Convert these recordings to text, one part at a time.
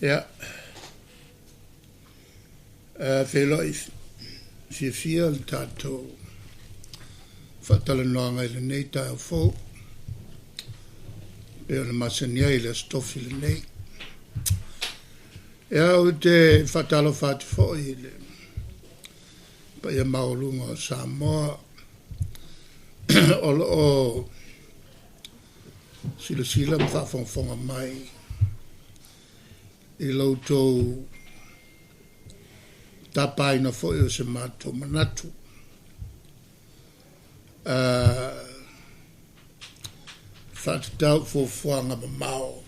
Ia, feiloai fiafia le tatou faatalanoaga i lenei taeao fou e pei ona masani ai i le Aso Tofi lenei. Ia, ou te faatalofa atu foi i le paia maualuga o Samoa o lo o silasila ma faafogafoga mai i lo outou tapaina foi o se matou manatu faatatau i fuafuaga mamao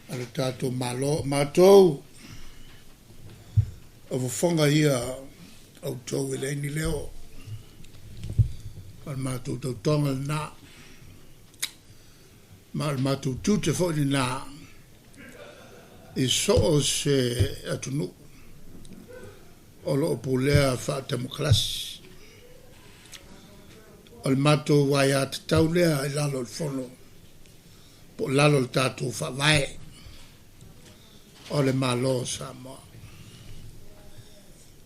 a le tatou Malo. O matou o fofoga ia o outou e leai ni leo, o le matou tautoga lena. Ma o le matou tiute foi lena i so o se atunuu o lo o pulea faatemokarasi. O le matou aiatatau lea i lalo o le Fono po o lalo o le tatou Faavae o le Malo o Samoa.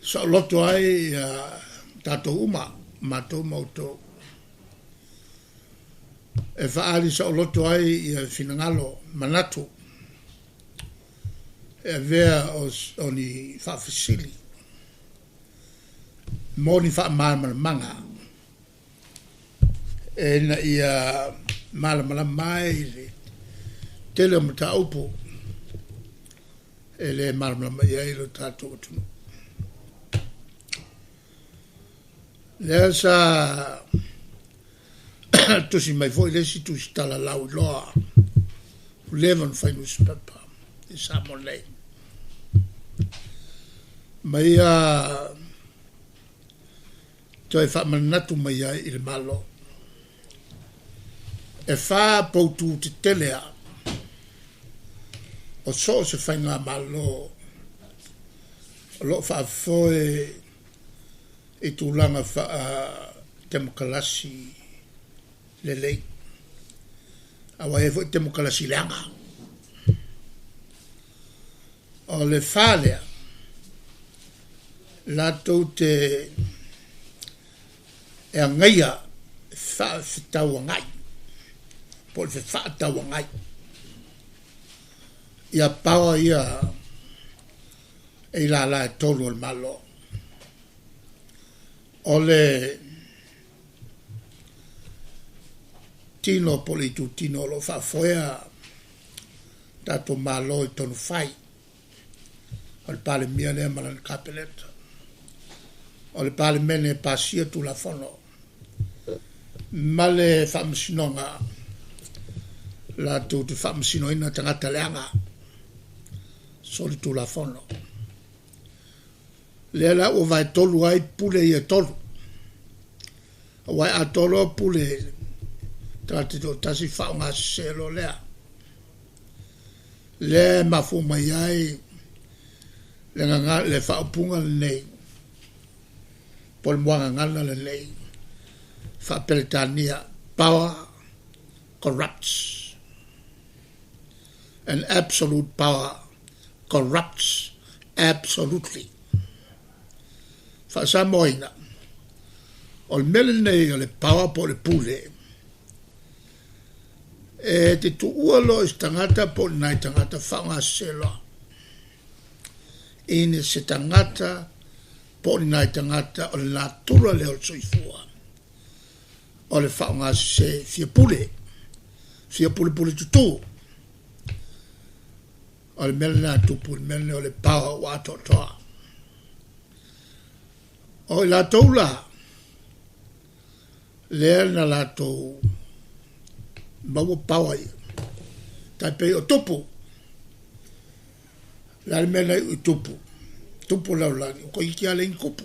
Saoloto ai tatou uma, matou ma outou. E faaali saoloto ai ia finagalo, manatu e avea o ni faafesili mo ni faamalamalamaga ina ia malamalama ai le tele o mataupu e le malamalama i ai lo tatou atunuu. Lea sa tusi mai foi le isi tusitala lauiloa ua leva ona fai nusipepa i Samoa nei ma ia toe faamanatu mai ai i le Malo. E fa poutu tetele a o so o se faigamalo o lo o faafoe i tulaga faa-temokalasi lelei, aua e i ai foi temokalasi leaga. O le fa lea, latou te e agaia faafetauagai po o le fefaatauagai ia power ia e i lala e tolu o le Malo. O le tino po o le itutino o lo o faafoea tatou Malo i tonu fai, o le Palemia lea ma lana Kapeneta. O le Palemene e pasia Tulafono ma le Faamasinoga latou te faamasinoina tagata leaga solitulafono. Lea la ua vaetolu ai pule ia e tolu. Aua e atoa loa pule tagata toatasi faaaoga sese loa lea. Lea e mafua mai ai le, gaga, le faaupuga lenei po o le muagagana lenei faa-Peretania, power corrupts. And absolute power corrupts absolutely. Faa-Samoaina, o le mea lenei o le power po o le pule, e te tuua loa i se tagata po o ni nai tagata faaaoga sese loa. I se tagata po o ni nai tagata o le natura lea o le soifua o le faaaoga sese fia pule, fia pulepule tutū. O le mea lena e tupu, le mea lenei o le power ua atoatoa. O i latou la, lea na latou maua power ia, tai pei o tupu. O le a le mea na iu i tupu? Tupu o le lalolagi, ua toeitiiti lava leai ni tupu.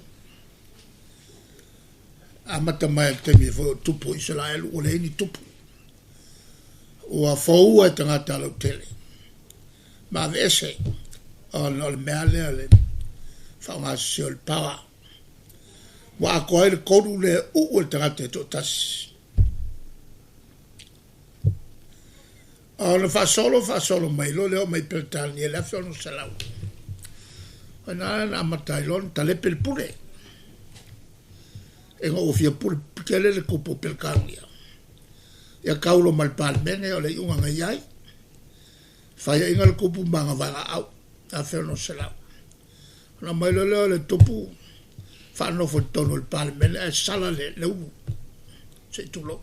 Amata mai le taimi foi o tupu o Isaraelu ua leai ni tupu. Ua foua e tagata lautele ma aveese ona o le mea lea le faaaoga sese o le power. Ua atoa ai le tolu lea uu e le tagata e toatasi. Ona faasolo faasolo mai loa lea oo mai Peretania i le 1600, o i ina na amata ai loa ona talepe le pule. Ina ua fia pule tele le tupu o Peretania, ia tau loa ma le Palemene o le iuga na i ai, faiaina le tupu ma ana vaegaau 1600. Ona aumai loa lea o le tupu faanofo i totonu o le Palemene ae sala le ulu, se i tulou.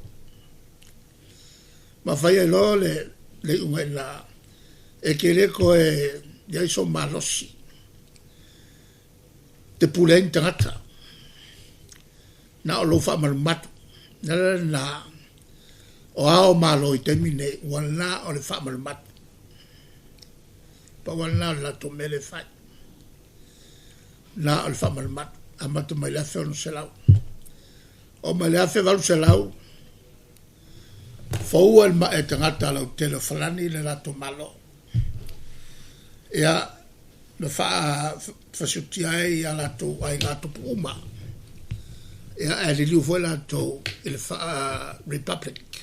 Ma fai ai loa le iuga i ina, e te le toe i ai sou malosi te pule ai ni tagata, na o lou faamalumalu. O le ala lena o ao o Malo i taimi nei, ua na o le faamalumalu. Pau lava lena o le latou mea lea e fai, na o le faamalumalu, amata mai le 1600. Oo mai le 1800, foua le mae tagata lautele o Farani le latou Malo. Ia, na faasiutia ai a latou aiga tupu uma. Ia, ae liliu foi latou i le faa-Republic,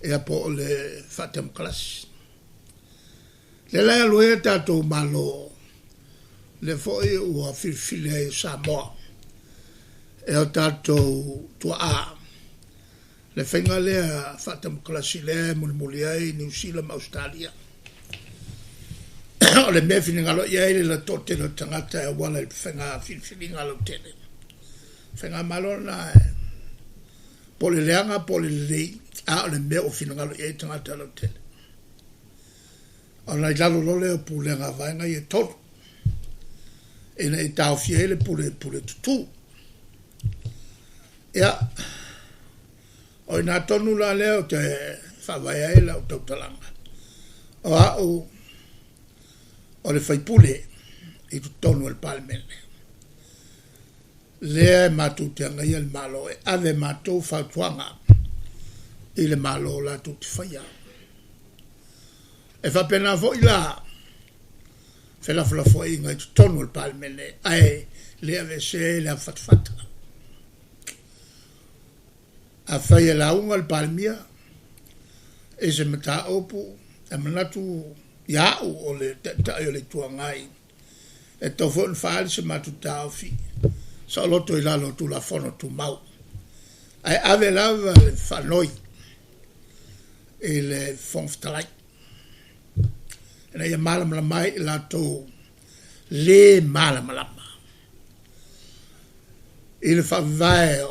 ia po o le faatemokarasi. Lea la e alu ai a tatou Malo, lea foi ua filifili ai e Samoa e o tatou tuaa le faiga lea faatemokarasi lea e mulimuli ai Niu Sila ma Ausetalia. O le mea e finagalo i ai le toatele o tagata e auala i le faiga filifiliga lautele. Faigamalo lena po o le leaga po o le lelei, a o le mea ua finagalo i ai tagata lautele. Ona i lalo loa lea o pulega a vaega ia e tolu, ina ia taofia ai le pule pule tutū. Ia, o i ina tonu la lea ou te faavae ai lau tautalaga, o au o le faipule i totonu o le Palemene, lea e matou te agaia le Malo e ave e matou fautuaga i le Malo latou te faia. E faapena foi la felafolafoaiga i totonu o le Palemene ae le aveesea ai le avafatafata. Afai e lauga le Palemia i se mataupu e manatu ia au o le Taitai o le Itu Agai, e tatau foi ona faaali se matou taofi saoloto i lalo o Tulafono Tumau, ae ave lava le faanoi i le Fofoga Fetalai ina ia malamalama ai i latou le malamalama i le faavae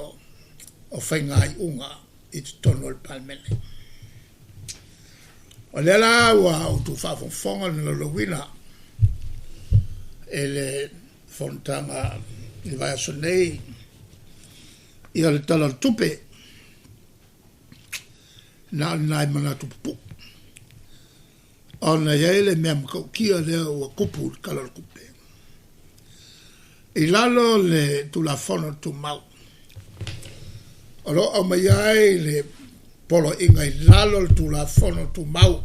o faigaiuga i totonu o le Palemene. O lea la ua outou faafogafoga i le laulauina e le fonotaga i le vaiaso nei ia le Tala o le Tupe. Na o ni nai manatu pupuu ona e i ai le mea matautia lea ua tupu i le Tala o le Tupe. I lalo o le Tulafono Tumau, o lo o aumaia ai le poloaiga i lalo o le Tulafono Tumau.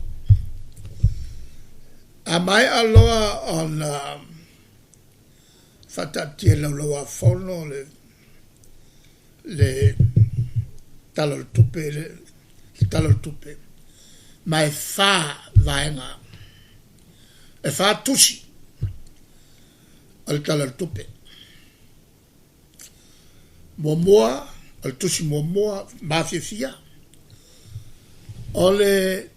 A maea loa ona faataatia i le Laulau-a-Fono le le Tala o le Tupe, le Tala o le Tupe, ma e fa vaega, e fa tusi o le Tala o le Tupe. Muamua, o le tusi muamua mafiafia, o le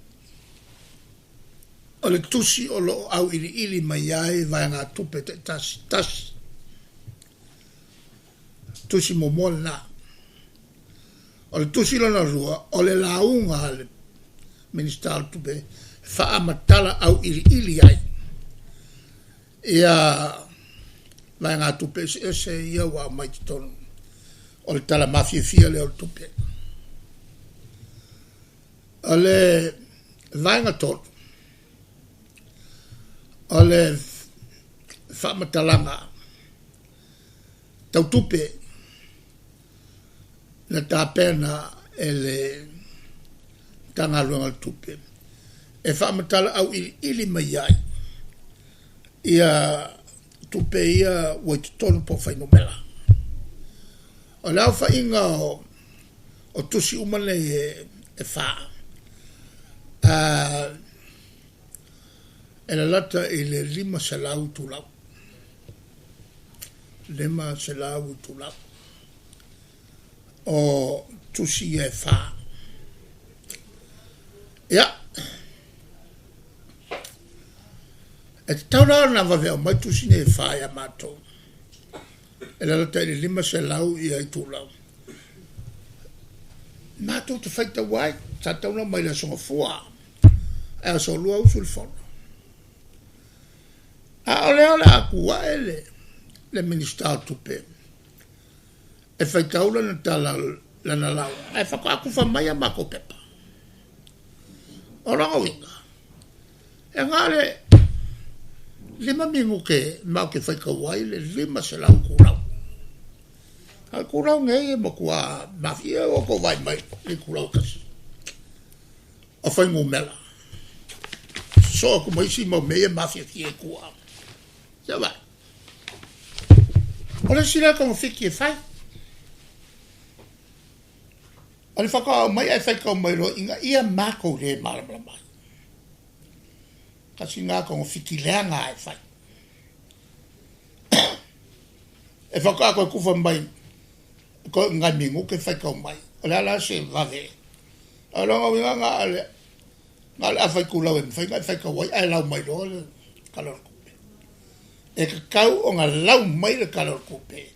o le tusi o lo o auiliili mai ai vaegatupe taitasi tasi. Tusi muamua lena. O le tusi lona lua, o le lauga a le Minisita o le Tupe e faamatala auiliili ai ia vaegatupe eseese ia ua aumai i totonu o le tala mafiafia lea o le tupe. O le vaega tolu, o le faamatalaga tau tupe na tapena e le Matagaluega o le Tupe e faamatala auiliili mai ai ia tupe ia ua i totonu po o fuainumera. O le aofaiga o tusi uma nei e fa, E lalata i le 500 itulau. 500 itulau o tusi ia e fa. Ia, e tatau la ona vave aumai tusi nei e fa ia matou. E lalata i le 500 ia itulau. Matou te faitau ai, sa tatau ona aumai i le Aso Gafua, ae Aso Lua usu le fono. A o lea o le a tu ae le, le Minisita o Tupe e faitau lana tala, lana lauga, ae faatoa tufa mai a matou pepa. O lona uiga, e na o le 5 minute matou te faitau ai le 500 itulau. A o itulau nei e matua mafia ua outou vaai mai i le itulau e tasi. O fuainumera. Sosoo atu ma isi mau mea ia e mafiafia i tua. Se vaai. O le isi lea togafiti e fai. O le faatoa aumai ae faitau mai loa ina ia matou le malamalama ai. Tasi lena togafiti leaga e fai. E faatoa toe tufa mai toe nai minute faitau mai. O le a la se vave? O lona uiga na o le na o le afa itulau e mafai ona e faitau ai ae lau mai loa le Tala o le Tupe. E tatau ona lau mai le Tala o le Tupe,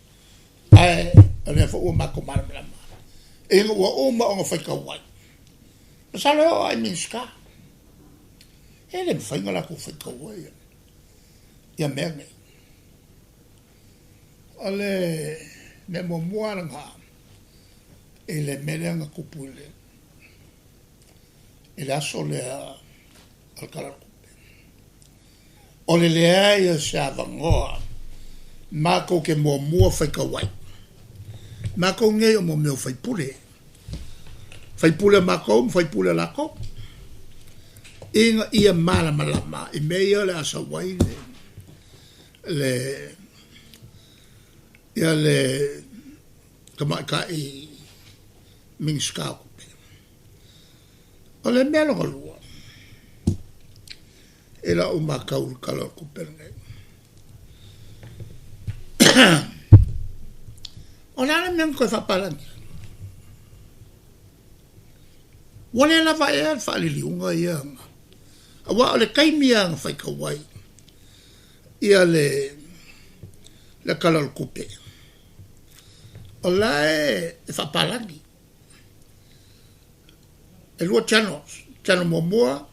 ae o lea foi ua matou malamalama ina ua uma ona faitau ai. Masalo e oo lava i Minisita, e le mafai ona latou faitaua ia, ia mea nei. O le mea muamua lena i le mea lea na tupu i le, i le aso lea o le Tala o le Tupe. O le leai o se avanoa matou te muamua faitau ai. Matou nei o mo mea o faipule. Faipule a matou ma faipule a latou. Ina ia malamalama i mea ia o le a sau ai le, le, ia le tamaitai Minisita o Tupe. O le mea lona lua, i lau matau i le Tala o le Tupe lenei, o le a le mea na toe faapalagi ai? Ua le lava ea le faaliliuga ia aua o le taimi lava na faitau ai ia le le Tala o le Tupe, o la e faapalagi. E lua channels. Channel muamua,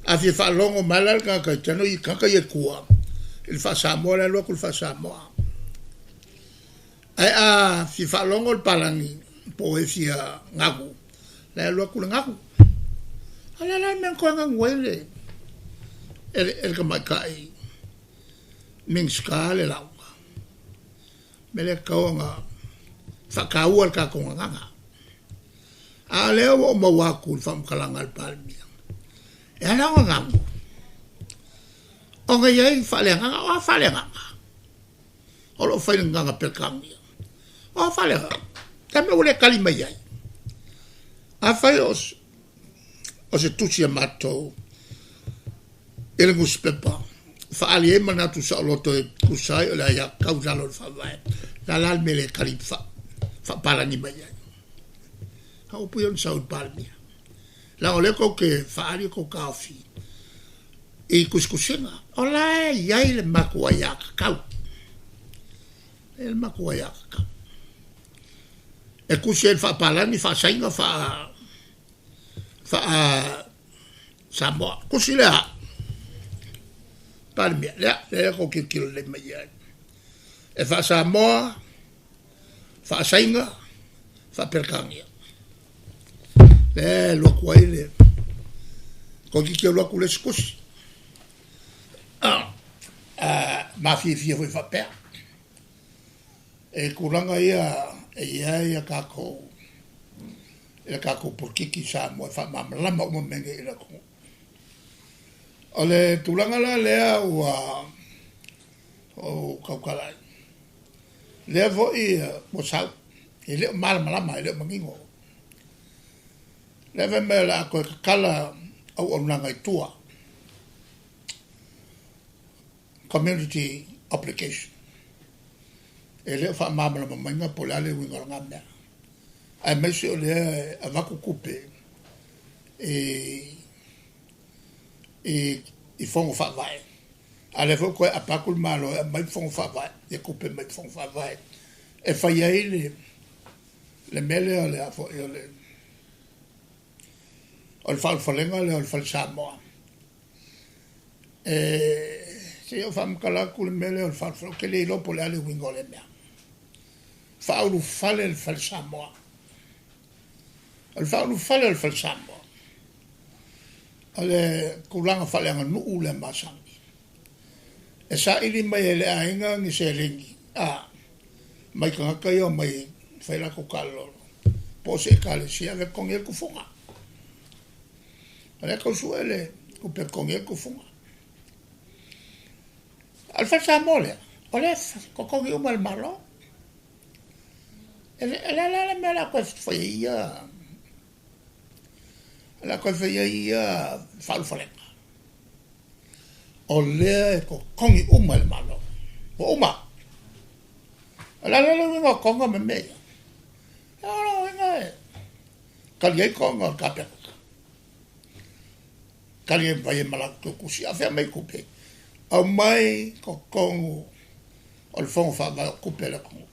a fia faalogo mai la le tagata i channel i tagata ia i tua, i le faa-Samoa le alu atu i le faa-Samoa. Ae a fia faalogo le palagi po o e fia gagu, le alu atu le gagu. A o le a la le mea na toe gagu ai le, e le, e le tamaitai Minisita le lauga. Mea lea e tatau ona faataua le tatou gagana. A o lea ua ou maua atu i le faamatalaga a le Palemia, e ala ona gagu, ona e i ai faaleagaga. O a faaleagaga? O lo o fai i le gagana Peretania. O a faaleagaga? O le a le mea ua le tali mai ai? Afai o o se tusi a matou i le nusipepa, faaali ai manatu saoloto e tusa ai o le aiatatau i lalo o le Faavae, o le a la le mea e le tali faapalagi mai ai? A o upu ia na sau i le Palemia. Leaga o lea tou te faaali tou taofi i tusitusiga, o la e i ai le matou aiatatau. E i ai le matou aiatatau. E tusi ai i le faapalagi, faasaina, faa faa Samoa. Tusi lea Palemia, lea, lea tou tilotilo lelei mai i ai. E faa-Samoa, faa-Saina, faa-Peretania. Lea e alu atu ai le toeitiiti alu atu le isi tusi. Mafiafia foi faapea. E tulaga ia e i ai a tatou i le tatou polokiki i Samoa e faamalamalama uma mea nei i le atunuu. O le tulaga la lea ua ou tautala ai, lea foi ua sau, e le o malamalama, e le o manino. Lea fai mai o le a toe tatala Auaunaga i tua, Community Obligation. E le o faamalamalamaina po o le a le uiga o lena mea, aemaise o lea e avatu tupe i fono faavae, a o lea foi ua toe aapa atu le Malo e aumai fono faavae, ia tupe mai fono faavae e fai ai le mea lea o le a foi o le faaulufalega lea o le Fale Samoa. Se i ou faamatala atu le mea lea o le faaulufalega, ou te le iloa po o le a le uiga o lea mea. Faaulufale le Fale Samoa. O le faaulufale o le Fale Samoa, o le tulaga faaleaganuu lea masani. E saili mai e le aiga ni seleni, mai tagata ia o mai fai latou taalolo, po o se ekalesia ave totogi ai le tufuga. O lea tau sue le tupe totogi ai le tufuga. A o le Fale Samoa lea, o lea totogi uma e le Malo. E le a la le mea o le a toe fai ai ia, o le a toe fai ai ia faaulufalega. O lea e totogi uma e le Malo. Ua uma. O le a la le uiga o toga ma mea ia? E o le uiga e tali ai toga o le Kapeneta. Tali ai vai e ma latou tusi. A o fea mai tupe? Aumai totonu o le fono faavae o tupe a le atunuu.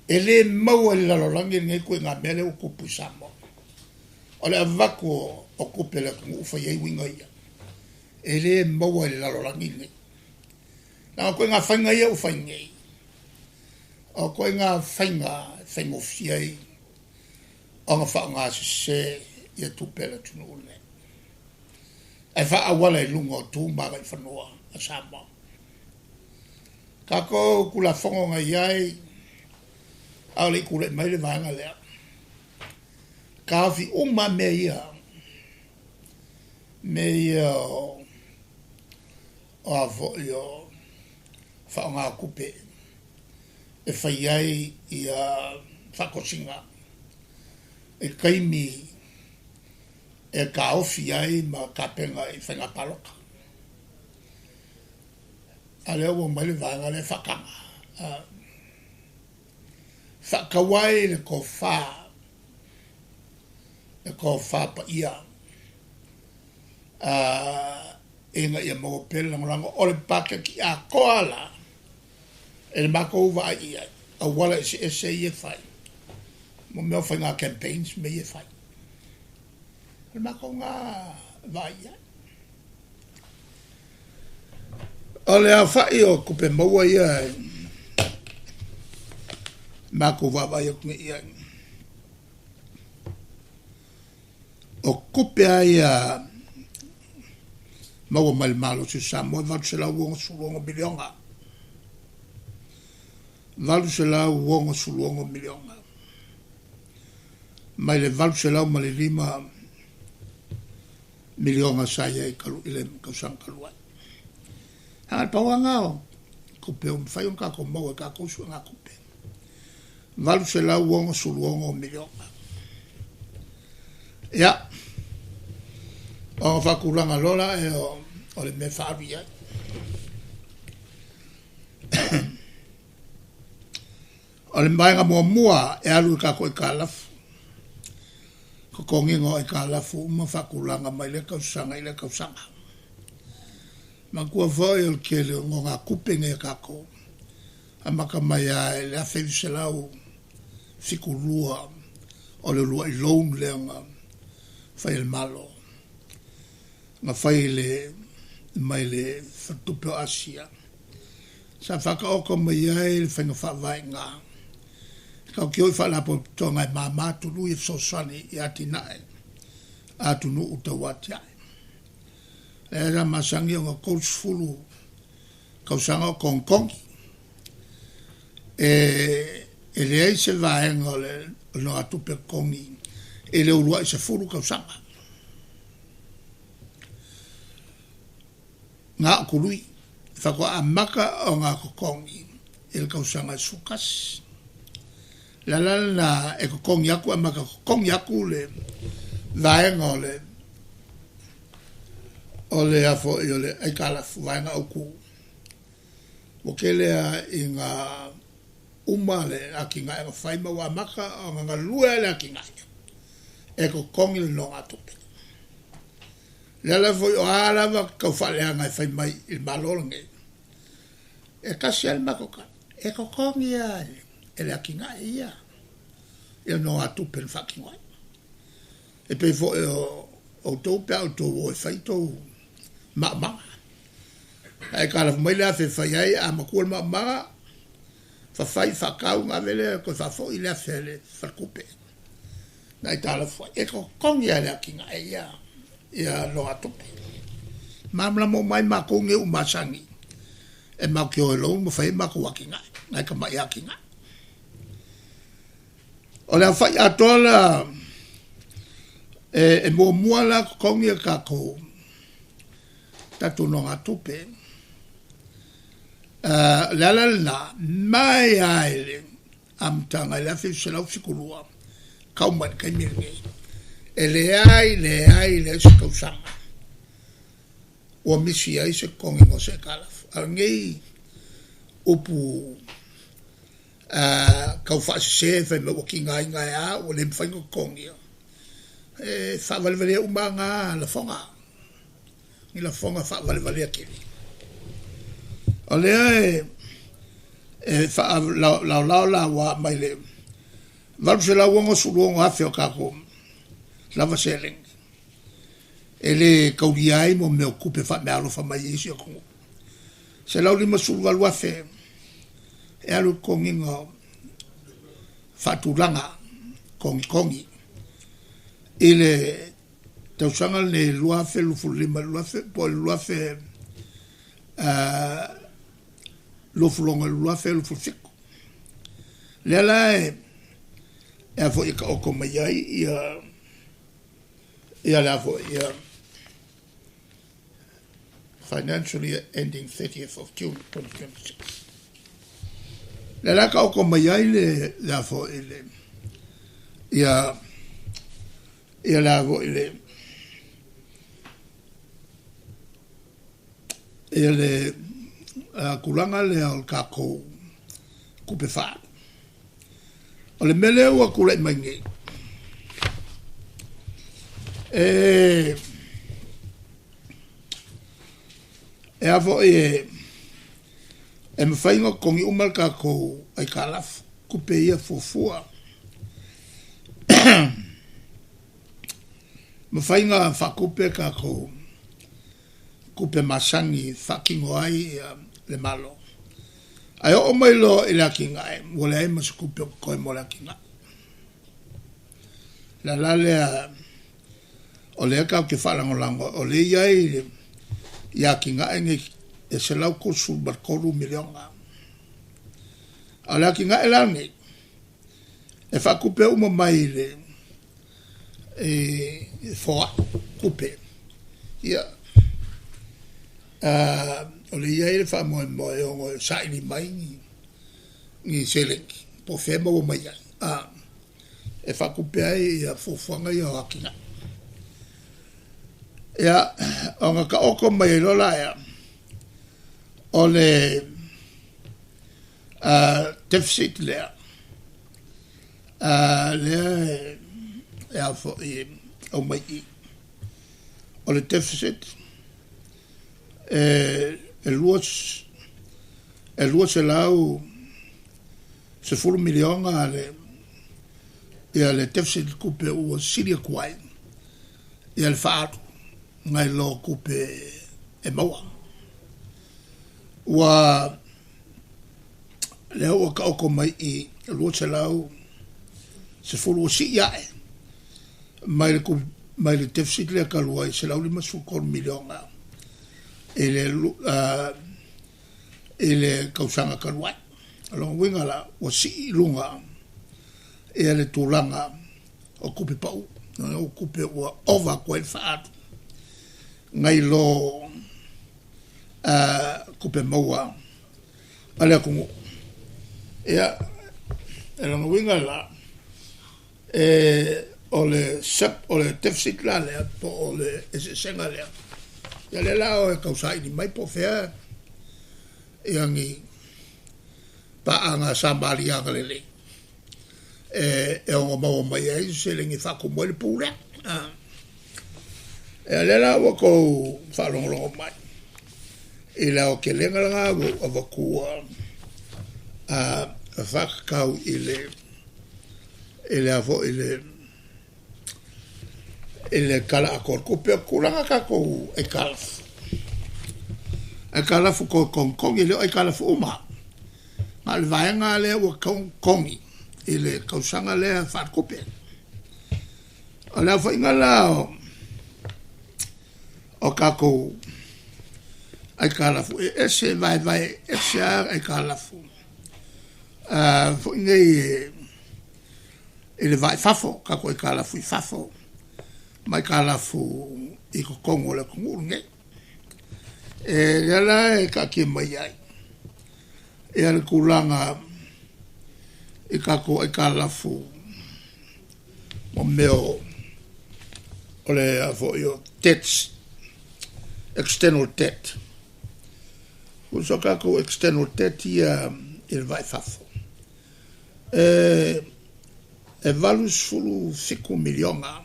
E le maua i le lalolagi lenei ituaiga mea lea ua tupu i Samoa. O le avatu o tupe a le atunuu fai ai uiga ia. E le maua i le lalolagi lenei. Leaga o ituaiga faiga ia ua fai nei, o ituaiga faiga e faigofie ai ona faaaoga sese ia tupe a le atunuu lenei. Ae faaauala i luga o tu ma agaifanua a Samoa. Tatou Tulafono na i ai, a o le i tulai mai le vaega lea, taofi uma mea ia o a foi o faaaoga o tupe e fai ai ia faatosina i taimi e taofi ai ma tapena i faiga palota. A lea ua mai le vaega lea faataga. Faatau ai le tofa, le tofa paia, ina ia maua pea le lagolago o le paketi atoa la e le matou vaai i ai, auala eseese ia e fai, mo mea o faiga campaigns me ia e fai. O le matou na vaai i ai. O le aofai o tupe maua ia e matou vaavaai atu nei i ai. O tupe a ia maua mai le Malo o Samoa e $866 miliona. $866 miliona. Mai le $805 miliona sa ia i le tausaga talu ai. A le pauaga o tupe o mawhai o kākou maua e kākou suega tupe. $866 miliona. Ia, o whakulanga lola e o le mea whaaru ai. O le maenga muamua e alu i kākou i kālafu. Kokonginga o i kālafu uma whakulanga mai le kausaga i le kausaga. Makua foi o le kele o ngā kupe nei a kākou. A maka mai a e le 1972 o le lua i loan lea nga fai le malo. Nga fai le mai le whatupe o Asia. Sa whakaoka mai ai le whainga whaavae ngā. Kau ki oi whaalapo toa ngai māmā tulu i fesoasoani i atinae atunuu tau atiae. Le sa masangi o ngā 30 kausaga o kongkongi. E leai se vaega o le no atupe kongi e le ulua i se fulu kausaga. Ngā o kului, whakoa amaka o ngā kokongi i le kausaga e sukasi. La la la e kokongi aku, amaka kokongi aku le vaega o le O le a foi o le aitalafu vaega autu, ua tele lava ina uma le atinae na fai ma ua amata ona galue lava i le atinae e totogi le nonogatupe. O le ala foi o a lava taufaaleaga e fai mai i le Malo lenei, e tasi lava le matou tali, e totogi lava e le atinae ia ia nonogatupe na faatino ai. E pei foi o outou pe a outou o e fai tou maumauga, ae aitalafu mai le $1,000 e fai ai, a matua le maumauga, fafai faatau ona ave lea toe faafoi le $1,000 a le faletupe na aitalafu ai. E totogi lava e le atinae ia ia nonogatupe. E malamalama uma ai matou nei ua masani e matou te o e loan ma fai ai matou atinae, nai tamai atinae. O le aofai atoa la e muamua la totogi a tatou tatou nogatupe. O le ala lena, mai lava i le amataga i le 1972, tau mai i le taimi lenei, e leai, leai, leai se tausaga ua misi ai se totogiga o se aitalafu. A o lenei upu taufaasese fai mai ua tigaina ai lava ua le mafai ona totogia, e faavalevalea uma lava na lafoga, ni lafoga faavalevalea tele. O lea e faalaolao la ua mai le $866 afe o tatou lava seleni e le taulia ai mo mea o tupe faameaalofa mai isi atunuu, $158 afe e alu i le totogiina o faatulaga togitogi i le tausaga lenei 2025 po o le 2026 i le 2027. Lea la e a foi e taoto mai ai ia ia le a foi ia financial year ending 30th of June 2026. Lea la e taoto mai ai le le a foi le ia ia le a foi le ia le tulaga lea o le tatou tupe faaalu. O le mea lea ua tulai mai nei, e e a foi e e mafai ona totogi uma le tatou aitalafu, tupe ia fuafua. Mafai ona faatupe tatou tupe masani e faatino ai le Malo. Ae oo mai loa i le atinae, ua leai ma se tupe o totoe mo le atinae. O le ala lea o lea tatou te faalagolago, o lea e i ai i atinae nei e $133 miliona. A o le atinae la lenei, e faatupe uma mai i le e foai tupe. Ia, o lea e i ai le faamoemoe e ono e saili mai ni, ni seleni, po o fea e maua mai ai, a, e faatupe ai ia fuafuaga ia o atinae. Ia, ona taoto mai ai loa lea, o le deficit lea, lea e a foi e aumai i i. O le deficit e $210 miliona le ia le deficit le tupe ua sili atu ai ia le faaalu nai lo tupe e maua. Ua lea ua taoto mai i 210 ua sii ae mai le mai le deficit lea talu ai $153 miliona i le i le tausaga talu ai. O lona uiga la, ua sii i luga ia le tulaga o tupe pau, o tupe ua ova atu ai le faaalu nai lo tupe maua a le atunuu. Ia, o lona uiga la, e, o le, o le deficit la lea, po o le eseesega lea, Ia lea la o e tausaili mai po o fea ia ni paaga a Samaria agalelei e ono maua mai ai se seleni e faatumu ai le pu lea. Ia lea la ua outou faalogologo mai i le aotelega lena ua ou avatua faatatau i le i le a foi le i le Tala Atoa o le Tupe. O tulaga tatou aitalafu, aitalafu toe togitogi, e le o aitalafu uma, na o le vaega lea ua tatau ona totogi i le tausaga lea faaletupe. O le aofaiga la o tatou aitalafu, e ese, e vaevae ese lava aitalafu foi nei i le va i fafo, tatou aitalafu i fafo ma aitalafu i totonu o le atunuu lenei. E lea la e taatia mai ai ia le tulaga i tatou aitalafu mo mea o le a foi o debts, external debt. Tusa o tatou external debt ia i le va i fafo, e $87 miliona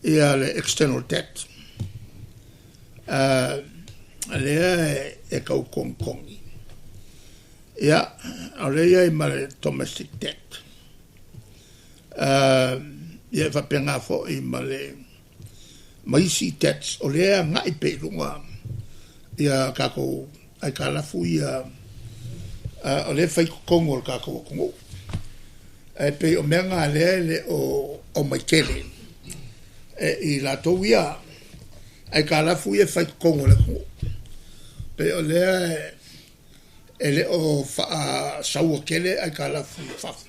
ia le external debt lea e tau togitogi. Ia, o lea e i ai ma le domestic debt, ia e faapena foi ma le ma isi debts o lea e agai pea i luga ia tatou aitalafu ia o lea e fai i totonu o le tatou atunuu. Ae pei o mea na o lea e le o aumai tele e i latou ia aitalafu ia e fai i totonu o le atunuu. Pei o lea e le o faasaua tele aitalafu i fafo,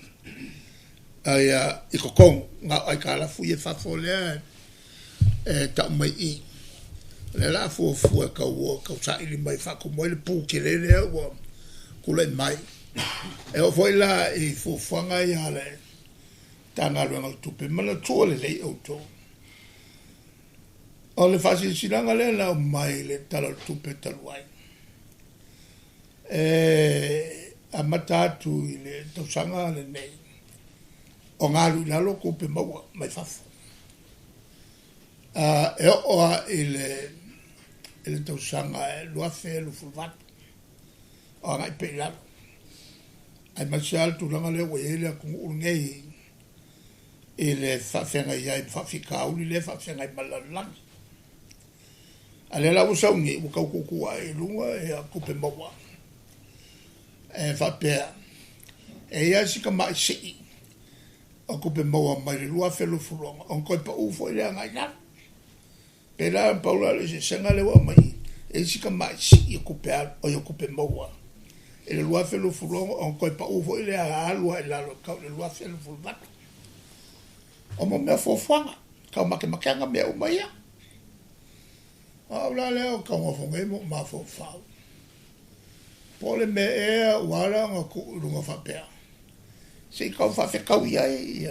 ae i totonu, na o aitalafu ia i fafo lea e tau mai i i. O lea o le a fuafua e tau o e tausaili mai e faatumu ai le pu tele lea ua tulai mai. E oo foi la i fuafuaga ia a le Matagaluega o Tupe, manatua lelei outou, o le faasilasilaga lea na aumai i le Tala o le Tupe talu ai, e amata atu i le tausaga lenei ona alu i lalo tupe maua mai fafo. E oo lava i le tausaga e 2028 o agai pea i lalo, aemaise lava le tulaga lea ua i ai le atunuu lenei i le faafeagai ai ma faafitauli lea e faafeagai ma le lalolagi. A o lea la ua sau nei ua tau tuutuu ae i luga ia tupe maua e faapea e i ai si tamai sii o tupe maua mai le 2026 ona toe pau foi lea agai i lalo. Pei la pau la o le eseesega lea ua aumai i i, e i ai si tamai sii o tupe alu, oi o tupe maua i le 2026 ona toe pau foi lea alu lava i lalo e tau i le 2028. O mo mea o fuafuaga, taumatematega mea uma ia. O au la lea ou te nofo nei ma ou mafaufau, po o le mea ea ua ala ona tuu i luga faapea, se i tau faafetaui ai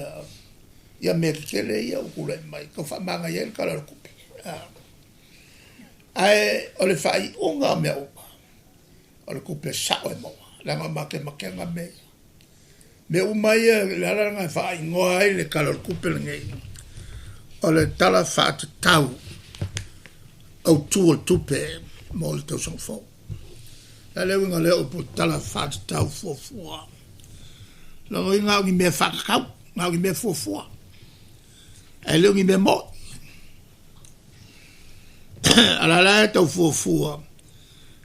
ia mea tetele ia ua tulai mai, tau faamanaia ai le Tala o le Tupe. Ae o le faaiuga o mea uma, o le tupe sao e maua, leaga o matematega mea ia. Mea uma ia, o le ala lena e faaigoa ai le Tala o le Tupe lenei, o le Tala Faatatau Autu o le Tupe mo le tausaga fou. O le a le uiga o lea upu Tala Faatatau Fuafua? O lona uiga na o ni mea faatatau, na o ni mea fuafua, ae le o ni mea moni. A o la la e tau fuafua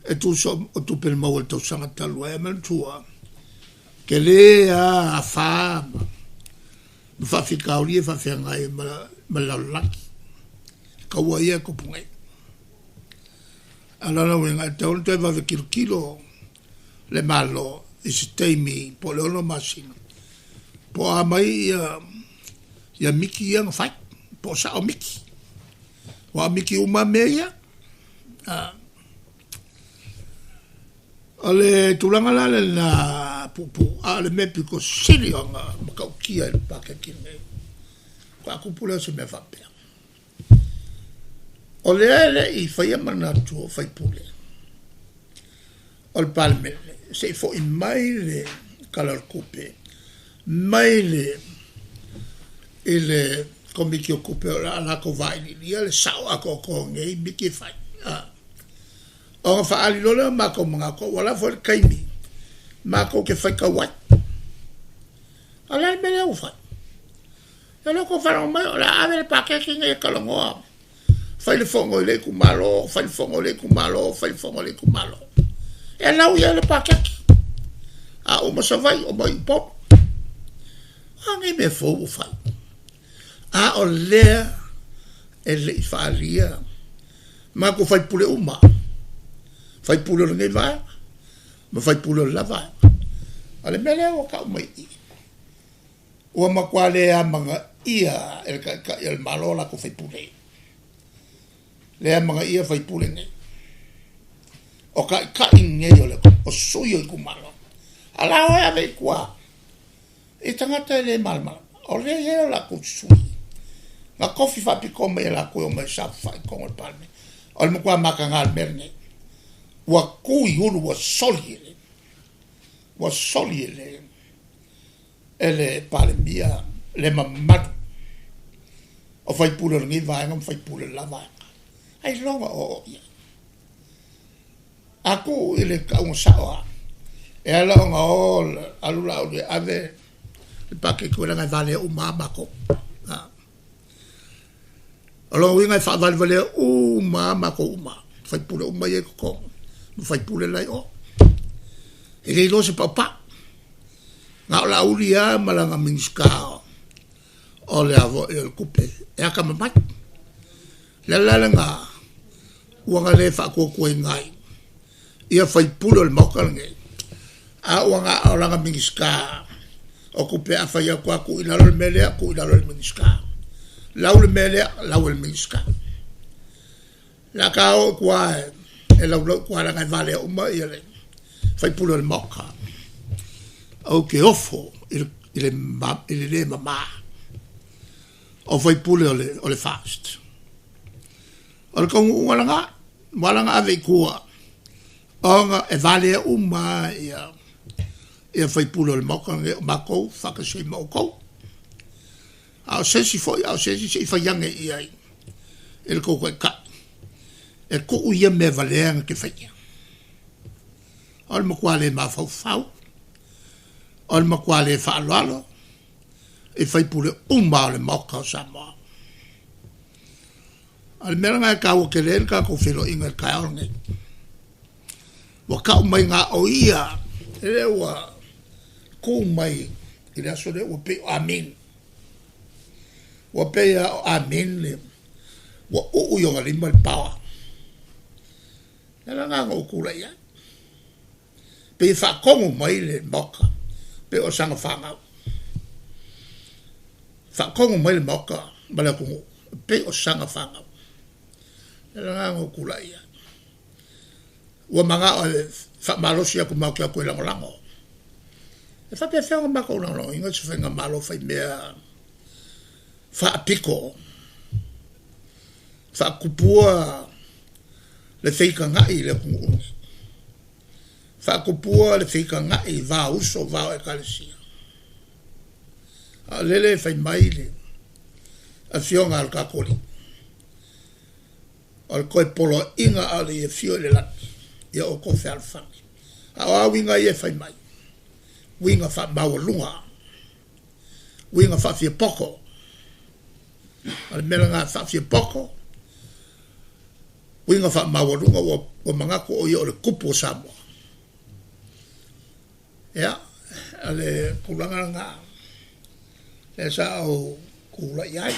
e tusa o tupe na maua i le tausaga talu ai. Ae manatua, tele lava afa ma faafitauli ia e faafeagai ma le lalolagi, kaua ia e tupu nei. A o lona uiga e tatau ona toe vave tilotilo le Malo i se taimi po o le 6 masina po o a mai ia miti ia na fai, po o sao miti. Aua o miti uma lava mea ia. O le tulaga la lena puupuu, a o le mea pito sili ona matautia i le paketi lenei, faatoa tupu lea o se mea faapea. O lea e le'i faia manatu o faipule o le Palemene se i fo'i mai le Tala o le Tupe mai le i le Komiti o Tupe o le a latou vailiilia le sao atoatoa o nei miti e fai. Ona faaali loa lea o matou manatu ua lafo i le taimi matou te faitau ai. A o le a le mea lea ua fai? Ia o lea ua outou faalogo mai o le a ave le paketi lenei e talanoa, fai le fono i lea itumalo, fai le fono i lea itumalo, fai le fono i lea itumalo. E lau i ai le paketi. A uma Savaii, omai i Upolu. O a nei mea fou ua fai? A o lea e le i faaalia matou faipule uma, faipule o lenei vaega ma faipule o le la vaega. O le mea lea ua tau mai i i, ua matua le amanaia e le Taitai o le Malo o latou faipule. Le amanaia faipule nei. O taitai nei o le o sui o itumalo. A o la e ave i tua i tagata e le malamalama. O lea e i ai o latou sui na tofi faapitoa mai e latou e omai e saofafai i totonu o le Palemene. O le matua mataga o le mea lenei. Ua tu i ulu, ua soli e le, ua soli e le, e le Palemia le mamalu o faipule o lenei vaega ma faipule o le la vaega. Ailoga o oo i ai. A tuu i le tauga sao lava, e ala ona o alu Laauli e ave le paketi leaga e valea uma lava matou. O lona uiga e faavalevalea uma lava matou uma, faipule uma ia i totonu ma faipule la e i o. E le iloa se paupau. Na o Laauli lava ma lana Minisita o le a foi o le Tupe e atamamai. O le ala lena ua na le faatuatuaina ai ia faipule o le Maota lenei, a ua na o lana Minisita o Tupe a fai atu lava tuu i lalo le mea lea, tuu i lalo e le Minisita. Lau le mea lea, lau e le Minisita. O le a ta o i tua e laulau i tua leaga e valea uma ia le faipule o le Maota. Ou te ofo i le le mama o faipule o le FAST. O le taunuuga lena, ua ala ona ave i tua ona e valea uma lava ia faipule o le Maota lenei, o matou faatasi ai ma outou. A o se isi foi, a o se isi, se i fai ane i ai i le tou taitai e tuu ia mea valea na te faia. O le matua le mafaufau, o le matua le faaaloalo i faipule uma o le Maota o Samoa. O le mea lena e taua tele ai le tatou feiloaiga i le taeao lenei. Ua tau mai na o ia lea ua tu mai i le aso lea ua pei o Amin. Ua pei lava o Amin le ua uu i ona lima le power. O le ala lena na ou tulai ai. Pei e faatonu mai le Maota, pei o sana fanau. Faatonu mai le Maota ma le atunuu, pei o sana fanau. O le ala lena na ou tulai ai. Ua manao e faamalosi atu matou te o atu e lagolago. E faapefea ona matou lagolagoina se faigamalo faimea faapito, faatupua le feitaga'i i le atunuu lenei, faatupua le feitaga'i i va o uso, va o Ekalesia. A o lele e fai mai le afioga a le tatou Alii, o le toe poloaiga a o le i afio i le lagi, ia outou fealofani. A o a uiga ia e fai mai? Uiga faamaualuga, uiga faafiapoto. O le mea lena faafiapoto, uiga faamaualuga ua manatu o ia o le tupu o Samoa. Ia, o le tulaga lena lea sa ou tulai ai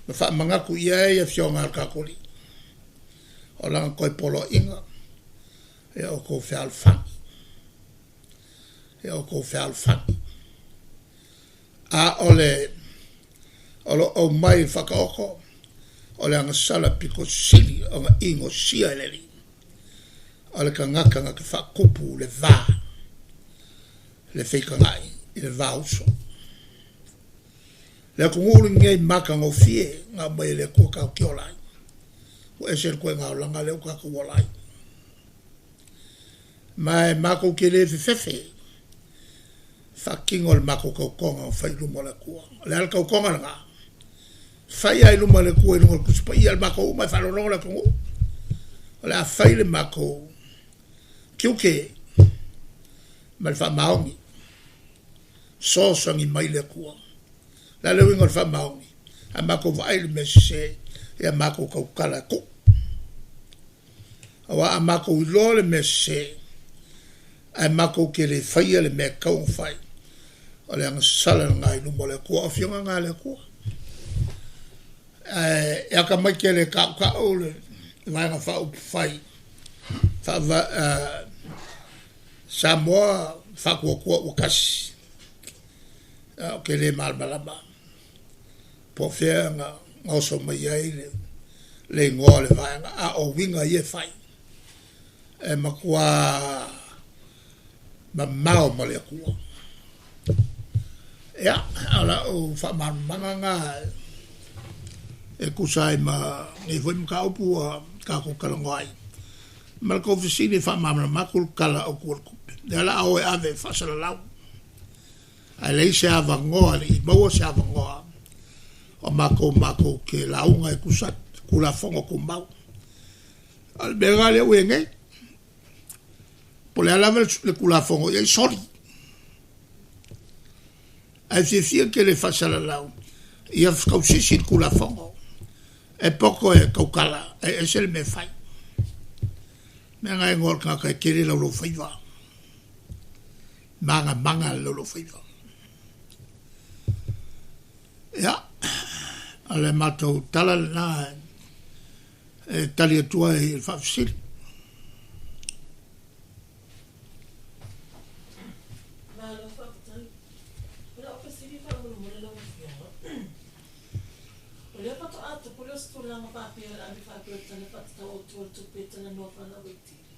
ma faamanatu i ai afioga a le tatou Alii, o lana toe poloaiga, ia outou fealofani, ia outou fealofani. A o le o lo o aumai i le Faataoto, o le agasala pito sili ona inosia e le Alii, o le tagata na te faatupu le va, le feitaga'i i le va uso. Le atunuu lenei matagofie na aumai e le Atua tatou te ola ai. Ua ese le koega olaga lea ua tatou ola ai. Ma e matou te le fefefe faatino le matou tautoga na fai i luma o le Atua. O le a le tautoga lena? Fai lava i luma o le Atua i luga o le Tusi Paia a le matou uma e faalogologo le atunuu. O le a fai le matou tiute ma le faamaoni, fesoasoani mai le Atua. O le a le uiga o le faamaoni? A matou vaai i le mea sese, ia matou tautala e tuu. Aua a matou iloa le mea sese, ae matou te le faia le mea e tatau ona fai, o le agasala lena i luma o le Atua. O Afioga na a le Atua. Ae e atamai tele e tautau le Vaega Faaupufai Samoa Faatuatua Ua Tasi. Ou te le malamalama po o fea na oso mai ai le igoa o le vaega, a o uiga ia e fai, e matua mamao ma le Atua. Ia, o lau faamalamalamaga lena e tusa ai ma lenei foi mataupu ua tatou talanoa ai. Ma le tou fesili e faamalamalama atu le Tala Autu o le Tupe. O lea o le a o e ave e faasalalau, ae leai se avanoa, e le i maua se avanoa o matou matou te lauga e tusa ai Tulafono Tumau. A o le mea la lea ua i ai nei, po o le a lava le Tulafono o i ai, soli. Ae fiafia tele e faasalalau, ia tausisi i le Tulafono. E poto e tautala, ae ese le mea e fai. Mea na e igoa o le tagata e tele laulaufaiva, magamaga le laulaufaiva. Ia, o le matou tala lena e tali atu ai i le faafesili. Malo faafetai. O lau fesili faamolemole lau Afioga, o lea faatoa tupu lea o se tulaga faapea o le ave faapea o le Tala Faatatau Autu o le Tupe e talanoa faalauaitele,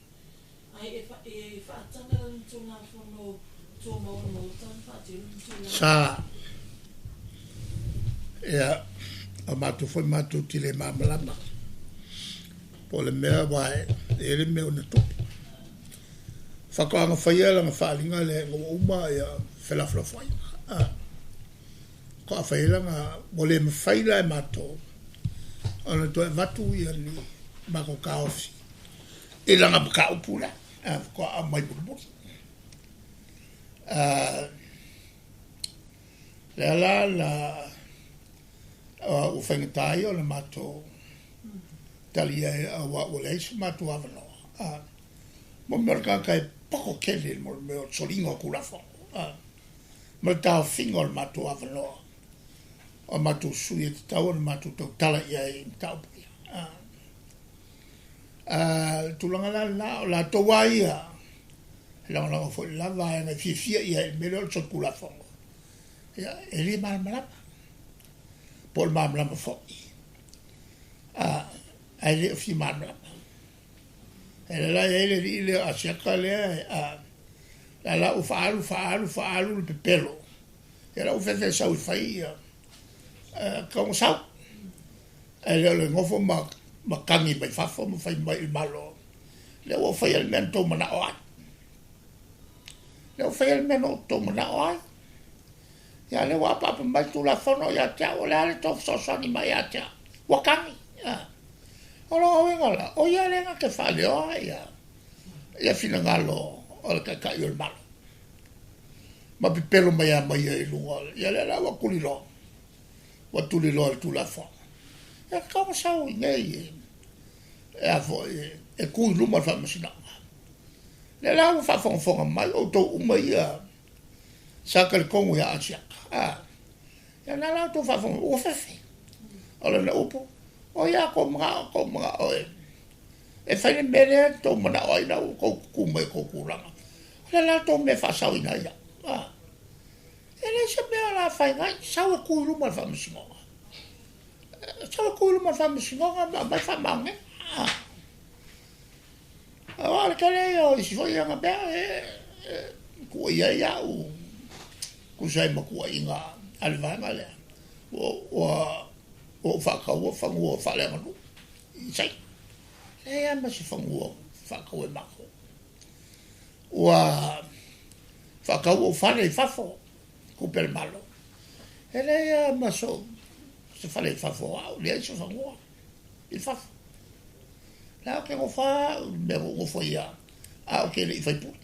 ae e faataga i lalo o ni Tulafono Tumau a le Maota ona faatino ni tulaga. Sa. Ia, o matou foi matou te le malamalama po o le mea aua e i ai le mea na tupu. Faatoaga faia lana faaaliga lea ina ua uma felafolafoaiga. Faatoa fai ai lana, ua le mafai la e matou ona toe avatu ni matou taofi i lana mataupu lea, faatoa aumai mulimuli. Lea la la ua faigata ai ona matou tali ai aua ua leai so matou avanoa. Mo le mea o le tagata e poto tele mo le mea o le soliga o Tulafono ma le taofiga o le matou avanoa o matou sui e tatau ona matou tautala i ai i mataupu ia. Le tulaga la lena, o latou lava ia e lagolago foi i le la vaega e fiafia i ai i le mea lea o le solitulafono, ia, e le malamalama, po o le malamalama foi, ae le o fia malamalama. E lea la e i ai le alii lea o Asiata lea, la la ua faaalu, faaalu, faaalu le pepelo, ia la ua fefe e sau e fai ia, tatau ona sau. Ae le o le nofo ma tagi mai fafo ma fai mai i le Malo, lea ua ou faia le mea na tou manao ai. Lea ua faia le mea na outou manao ai. Ia lea ua apaapa mai le Tulafono ia te au, o le a le tou fesoasoani mai ia te au? Ua tagi. O lona uiga la, o ia lea na te faaleoa ia finagalo o le Taitai o le Malo. Ma pepelo mai a mai ia i luga. Ia lea la ua tuliloa. Ua tuliloa le Tulafono. E tatau ona sau i inei e a foi, e tu i luma o le Faamasinoga. Lea la ua faafogafoga mai outou uma ia sa talitonu ia Asiata. Ia na la outou faafogafoga, ua fefe. O lana upu, o ia tou manao, tou manao e fai le mea lea tou manao ai, la ua tou tutu mai tou tulaga. O le la tou mea faasaoina ai au. E leai se mea o le a afaina ai, sau e tu i luma o le Faamasinoga. Sau e tu i luma o le Faamasinoga ma aumai faamaoniga. Aua o le tele ia o isi foi aga mea e tuuaia ai au, tusa ai ma tuuaiga a le vaega lea. Ua ou faataua fanua faaleaganuu i Saina. Leai lava ma se fanua o faatau e matou. Ua faatau ou fale i fafo, tupe a le Malo. E leai lava ma so se fale i fafo o au, leai se fanua i fafo. La ou te nofo lava au i le mea ua ou nofo ai lava, a ou te le i faipule.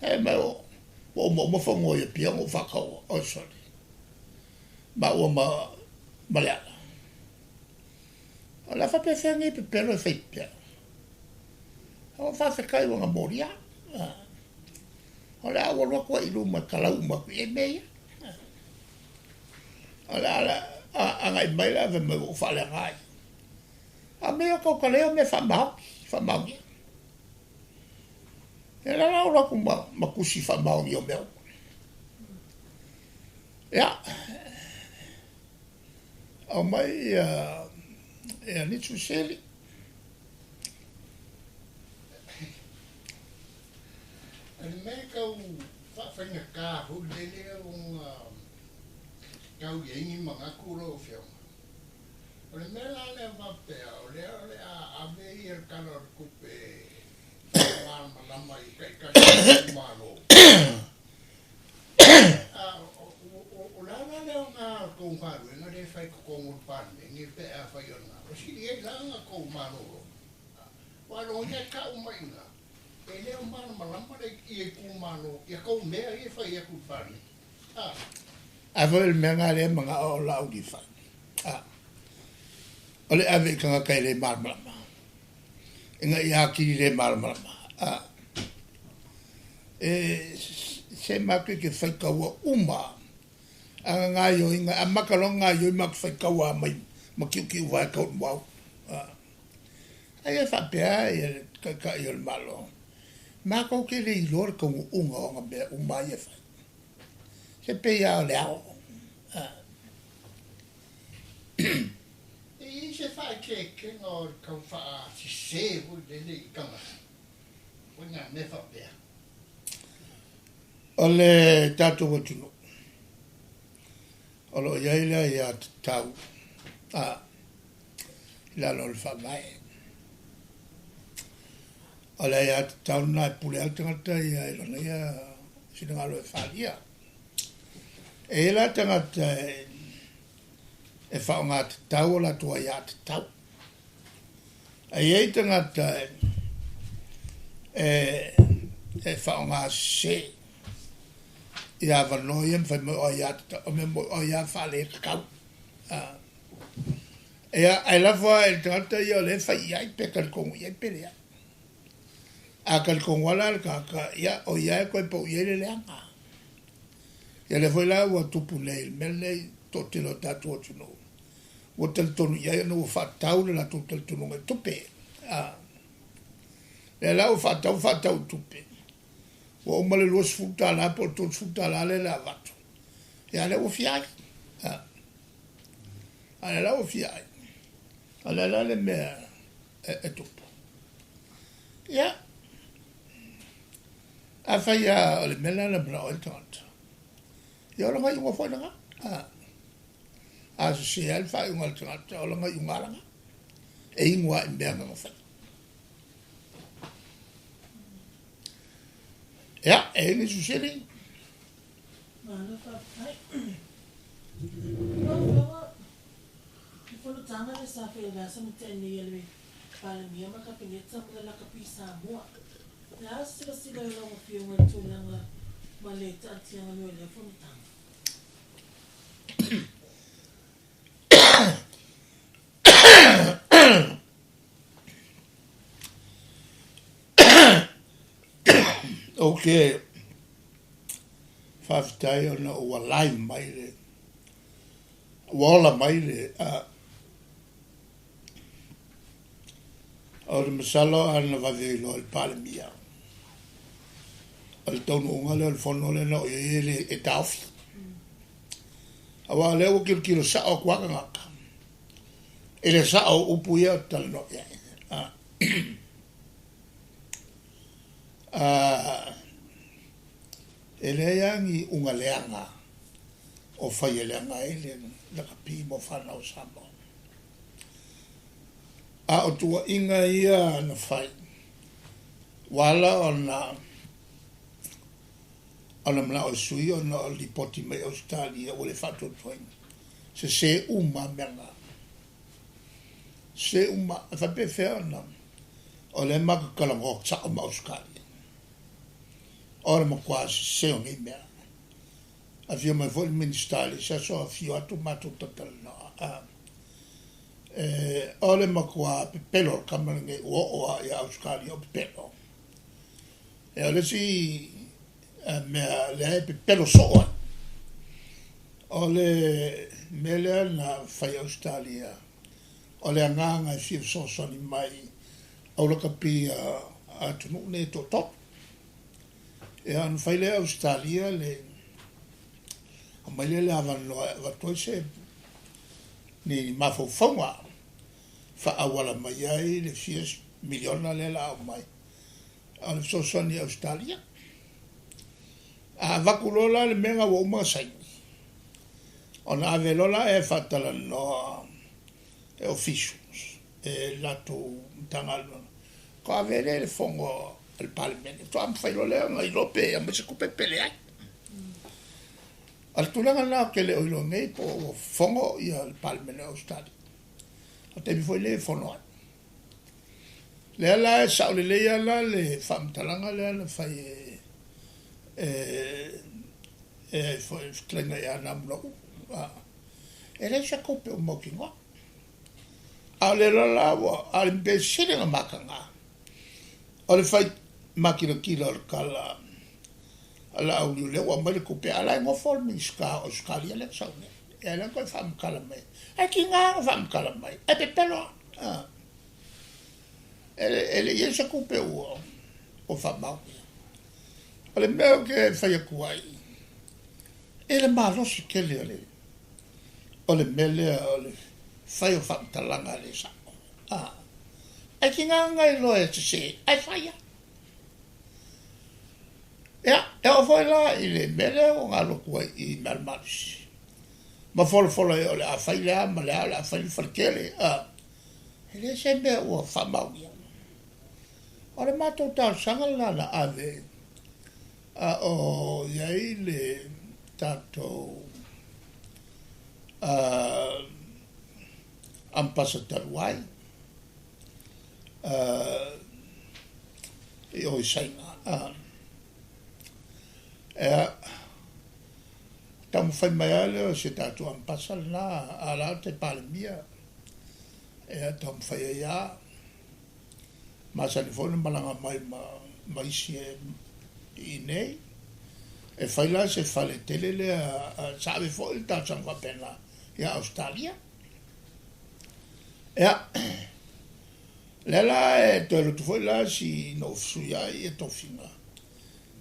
E mai ua uma uma fanua i Apia ona ou faataua, oi sole, maua ma Leala. O le a faapefea nei pepelo e fai pea? Ua faafetai ua na molia. O le a ou alu atu ai i luma e talau uma atu i ai mea ia. O le a agai mai la fai mai ua ou faaleaga ai. A o mea ia o tautalea o mea faamaoni, faamaonia. Ia la la ou alu atu ma tusi faamaonia o mea uma. Ia, aumai ia nisi fesili. O le mea e tau faafaigata foi lele ona tau i ai ni manatu lau Afioga, o le mea la lea faapea o lea o le a ave le Tala o le Tupe faamalamalama i taitasi o itumalo, o le a la le aoga o le tou galuega lea e fai i totonu o le Palemene pe afai o lena, ua sili ai la ona tou malolo? Aua o lona uiga e tau mai i ina, e le o malamalama ia itumalo ia tou mea ia e fai atu i le Palemene. A foi o le mea lena lea e manao o Laauli e fai, o le ave i tagata e le malamalama, ina ia atili le malamalama. E se matou te faitaua uma a na gaioiga, e amata loa ona gaioi matou te faitaua lava mai ma kiukiu vae tau i le muaulu. Ai e faapea ia le Taitai o le Malo, matou te le iloa le taunuuga o ana mea uma ia e fai. Se pei lava o le ao. E i ai se faaeteetega o le tau faasese foi lele i tagata, o nā mea faapea? O le tatou atunuu, o lo o i ai le aiatatau i lalo o le Faavae. O le aiatatau lena e pule ai le tagata ia i lona ia finagalo e faaalia. E i ai la tagata e faaaogatatau o latou aiatatau. E i ai tagata e faaaogasese ia avanoa ia ma fai mai o aiatatau, o mea moni o aia faaletatau. Ia, ae lafo lava i le tagata ia o lea e fai i ai, pe talitonu i ai pe leai. A talitonu lava la le tagata, ia, o ia e toe pau i ai le leaga. Ia lea foi la ua tupu nei i le mea lenei, toatele o tatou atunuu, ua talitonu i ai ona ua faatau le latou talitonuga i tupe. Lea la ua faatau faatau i tupe, ua uma le $20 po o le $30 lea le avatu, ia lea ua fia ai. A lea la ua fia ai. O le la le mea e tupu. Ia, afai lava o le mea lena na manao ai le tagata, ia o lona iuga foi lena. A sese lava le faaiuga a le tagata, o lona iuga lena. E inu lava i mea na na faia. Ia, e i ai nisi fesili? Malo faafetai. Lau Afioga, i fonotaga lea sa faia i le vaiaso na tea nei a le Palemia ma le Kapeneta mo le Lakapi Samoa. O le a se silasila i lau Afioga i le tulaga ma le taatiaga mai o lea fonotaga? Ou te faafetai ona ua live mai le, ua ola mai le, o le masalo a na vave iloa e le Palemia, o le taunuuga lea o le fono lea na oo i ai e le e taofi. Aua o lea ua tilotilo sao atu lava tagata i le sao o upu ia ou te talanoa i ai. E leai lava ni uga leaga o fai e leaga ai le lakapi mo fanau a Samoa. A o tuuaiga ia na fai, ua ala ona ona manao e sui ona o le lipoti mai Ausetalia ua le faatuatuaina. Sese uma lava mea na. Sese uma. E faapefea ona o lea matou te talanoa sao ma Ausetalia. O le matua sese o nei mea. Afio mai foi le Minisita i le isi aso afio atu matou talatalanoa. O le matua pepelo o le tama lenei ua oo lava ia Ausetalia o pepelo. O le isi mea lea e pepelo soo ai, o le mea lea na fai e Ausetalia, o le agaga e fia fesoasoani mai au lakapi a atunuu nei e toatolu. Ia ona fai lea e Ausetalia le aumai lea le avanoa e avatu ai se ni mafaufauga faaauala mai ai le fia miliona lea o le a aumai o le fesoasoani i Ausetalia. A avatu loa la le mea lena ua uma ona saini, ona ave loa la e faatalanoa e officials e latou Matagaluega, faatoa ave lea i le fono a le Palemene, faatoa mafai loa lea ona iloa pe aumai se tupe pe leai. O le tulaga lena ou te le o iloa nei po o ua fono le Palemene o Ausetalia. O le taimi foi lenei e fono ai. Lea la e sao lelei lava la le faamatalaga lea na fai e e foi le fetalaiga ia Namunauu. E leai se tupe o mautinoa. A o le la ua, a o le mea sili ona mataga, o le fai makilatila o le tala a Laauli o lea ua aumai le tupe, a o la e nofo le Minisita o Ausetalia lea na sau nei. Ia lea na toe faamatala mai. Ae tiga ona faamatala mai, ae pepelo lava. E le i i ai se tupe ua faamaonia. O le mea ou te fai atu ai, e le malosi tele o le o le mea lea o le fai o faamatalaga e le sao. Ae tiga ona iloa e sese, ae fai lava. Ia, e oo foi la i le mea lea ua alu atu ai i Malmalisi, ma folafola ai o le a fai le a ma le a, o le a fai le faletele. E leai se mea ua faamaonia. O le matou talosaga lena na ave a o i ai le tatou ampasa talu ai i o i Saina. Ea, taumafai mai lava lea o se tatou ampasa lena, a o la e te Palemia, ea taumafai ai lava. Masani foi ona malaga mai ma isi e i inei. E fai la se fale tele lea, sa ave foi le talosaga faapena ia Ausetalia. Ea, lea la e toe alu atu foi la si na ou fesuiai ia tofiga,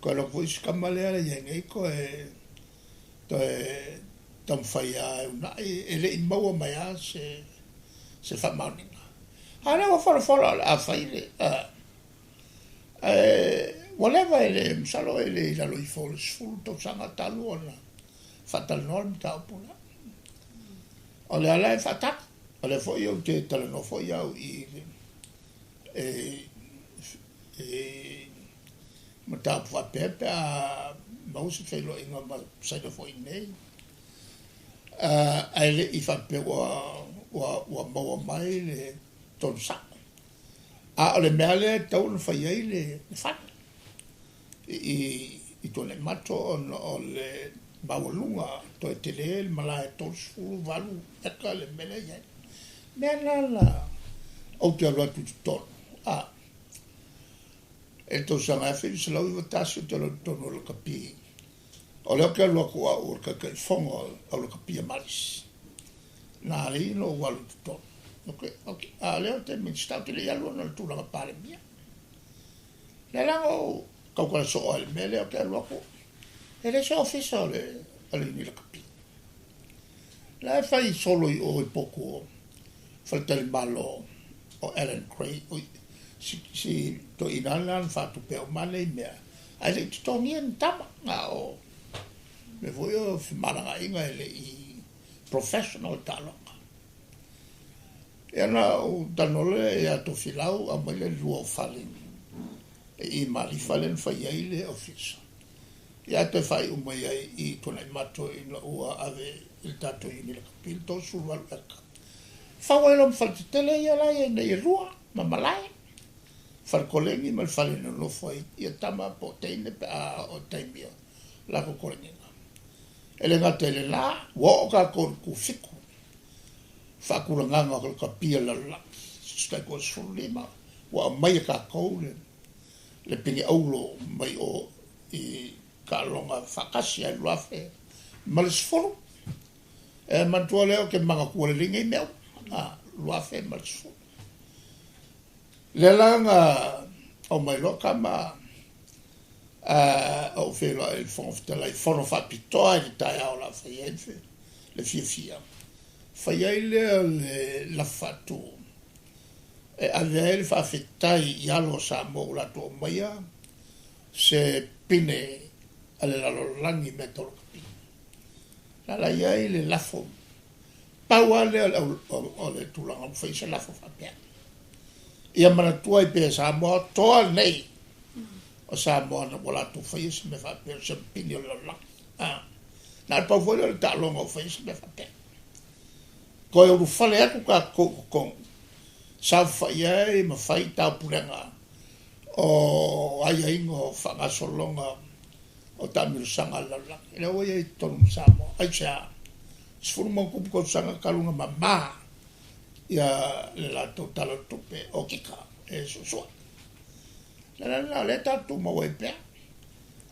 toe alu atu foi si tama lea e i ai nei toe toe taumafai lava e uunai, e le i maua mai lava se faamaoniga. A o lea ua folafola o le a fai le, ae ua leva e le, masalo e le i lalo ifo o le 10 tausaga talu ona faatalanoa le mataupu lea. O lea la e faatali, o lea foi ou te talanoa foi au i le e mataupu faapea pe a maua se feiloaiga ma Saina foi nei. Ae le i faapea ua maua mai le tonu sao. A o le mea lea e tatau ona fai ai le fale i Tuanaimato ona o le maualuga toe tele le malae 38 eka le mea lea e i ai. Mea la la ou te alu atu i totonu, e le tausaga 1991 ou te alu atu i totonu o lakapi. O lea ou te alu atu au o le Taitaifono o lakapi a Malisi. Na alai ona ou alu i totonu. A o lea ou te Minisita, ou te le i alu ona o le tulaga Palemia. Lea la na ou tautala soo ai i le mea lea ou te alu atu, e leai se ofisa o le Iuni Lakapi. La e fai solo i o i potu o faletalimalo o Alan Gray, si toeaina lena na faatupea uma nei mea, ae le i totogia ni tama, na o mea foi o femalagaaiga e le i professional taaloga. Ia na ou talanoa loa lea ia Tofilau aumai le lua o fale i Malifa lea na fai ai le ofisa. Ia ae toe faaiu mai ai i Tuanaimato ina ua ave i le tatou Iuni Lakapi le 38 eka. Fau ai loa ma fale tetele ia la e i ai nei e lua ma malae, fale koleni ma le fale e nonofo ai ia tama po o teine pe a oo i le taimi o latou koleniga. E le gata i lena, ua oo tatou i le tufitu faatulagaga o lakapi a le lalolagi, se tai 25 ua aumai e tatou le pine auro mai o i taaloga faatasi ai 2010. E manatua lea ou te manatua lelei nei mea uma, 2010. Lea la na aumai loa tama ou feiloai i le Fofoga Fetalai, fono faapitoa i le taeao o le a fai ai le fiafia. Fai ai lea o le lafo faatu e ave ai le faafetai i alo o Samoa ua latou aumaia se pine a le lalolagi i mea tau lakapi. La la i ai le lafo, pau lava lea o le tulaga ua fai se lafo faapea. Ia manatua ai pea e Samoa toa nei o Samoa na ua latou faia se mea faapea, o se pine o le lalolagi. Na o le pau foi lea o le taaloga ua faia se mea faapea. Toe ulufale atu tatou i totonu, saofafai ai ma fai taupulega o aiaiga o faagasologa o taamilosaga a le lalolagi. Lea ua i ai i totonu ma Samoa. Aisea? 10 ma ono tupu tausaga talu ona mama ia le latou tala o le tupe o kika e suesue. Le ala lena o lea tatou tumau ai pea.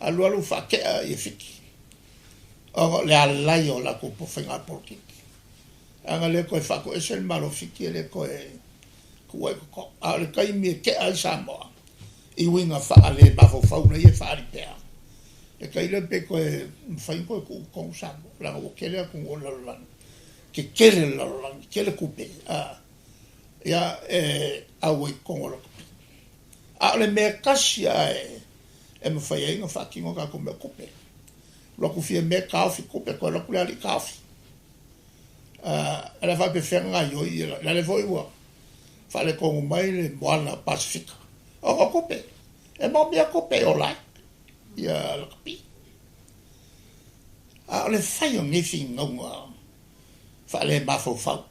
Alualu faatea ia Fiti ona o le alai o latou faiga polokiki. Aga le toe faatoese le Malo Fiti e le toe tuua i totonu. A o le taimi e tea ai Samoa i uiga faale mafaufau na ia e faaali pea, e tai lea pe toe mafai ona toe tuu i totonu Samoa, leaga ua tele atunuu o le lalolagi, tetele le lalolagi, tele tupe ia e auai i totonu o lakapi. A o le mea tasi lava e mafai ai ona faatino tatou mea o tupe. Alu atu fia mea taofi tupe, toe alu atu le alii taofi. A le faapefea ona gaoioi ia le ale foi ua faaletonu mai le moana Pasefika ona o tupe. E maomia tupe e ola ai ia lakapi. A o le fai o nei finauga faale mafaufau,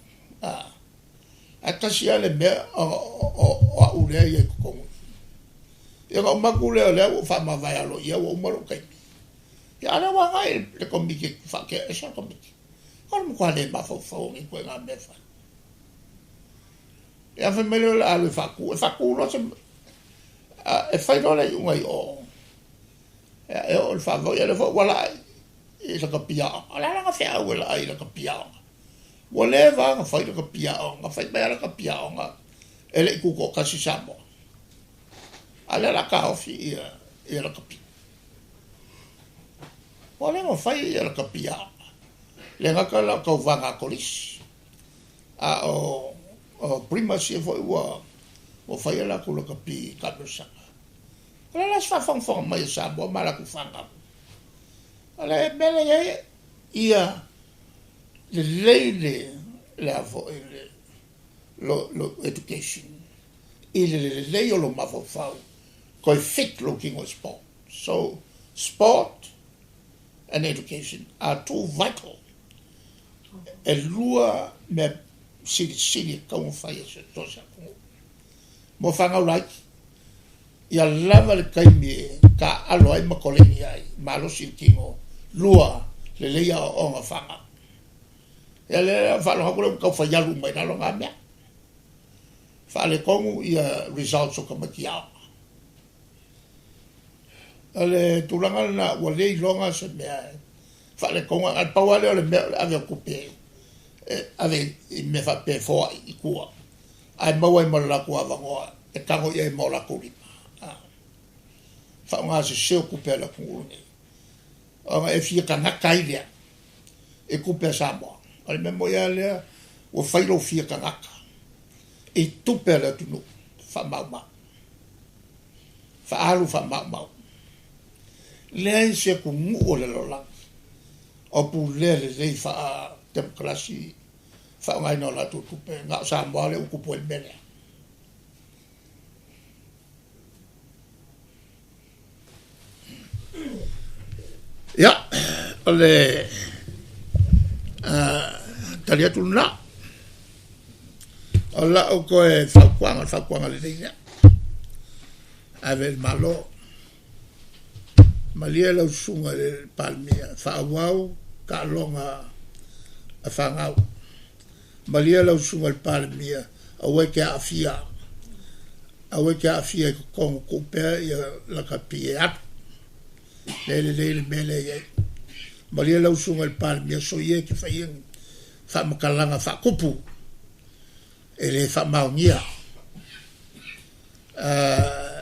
ae tasi lava le mea o au lea ia i totonu. Ia ona ou manatu lea o lea ua ou faamavae aloaia ua uma lou taimi. Ia a o lea ua agai le komiti e faatea ese le komiti. O le matua le mafaufau o nei ituaiga mea e fai. Ia fai mai lea o le a alu e faatu, e faatu loa se e fai loa le iuga i o. E oo i le faavavau, ia lea foi ua laa i lakapi aoga. O le a la feau e laa i lakapi aoga? Ua leva ona fai lakapi aoga, fai mai lava lakapi aoga e le i tutoatasi Samoa. A o lea o le a taofi ia lakapi. Ua leva ona fai ia lakapi aoga. Le gata la o tauvaga a kolisi. A o primers ia foi ua fai a latou lakapi taamilosaga. O le la se faafogafoga mai a Samoa ma latou fanau. O le mea lea i ai ia lelei le a foi le lo education i le lelei o lo mafaufau toe fit lou tino i sport. So sport and education are two vital. E lua mea silisili e tatau ona fai e se so o se atunuu. Mo fanau laiti, ia lava le taimi e taaalo ai ma koleni ai, malosi le tino, lua, lelei aoaoga o fanau. Ia lea faalogo atu lea ua tau fai alu uma i lalo na mea. Faaletonu ia results o tamaiti aoga. O le tulaga lena ua le iloga se mea e faaletonu, a le pau lava lea o le mea o le ave o tupe e ave i mea faapea e foai i tua, ae maua ai ma le latou avanoa e tago i ai ma o latou lima. Faaaoga sese o tupe a le atunuu lenei, ona e fia tagata ai lea i tupe a Samoa. O le mea moi lava lea ua fai lou fia tagata i tupe a le atunuu, faamaumau, faaalu faamaumau. Leai se atunuu o le lalolagi o pulea lelei faa-demokarasi. faaaogaina o latou tupe na o Samoa lea ua tupu ai le mea lea. Ia, o le tali atu lena. O lau toe fautuaga, le fautuaga lelei lea. Ave i le Malo. Malie lau susuga i le Palemia, faaauau taaloga a fanau. Malie lau susuga i le Palemia, aua e te aafia, aua e te aafia i totonu, tuu pea ia lakapi e alu. Lea e lelei le mea lea e i ai. Malie lau susuga i le Palemia, soia e te faia ni faamatalaga faatupu e le faamaonia.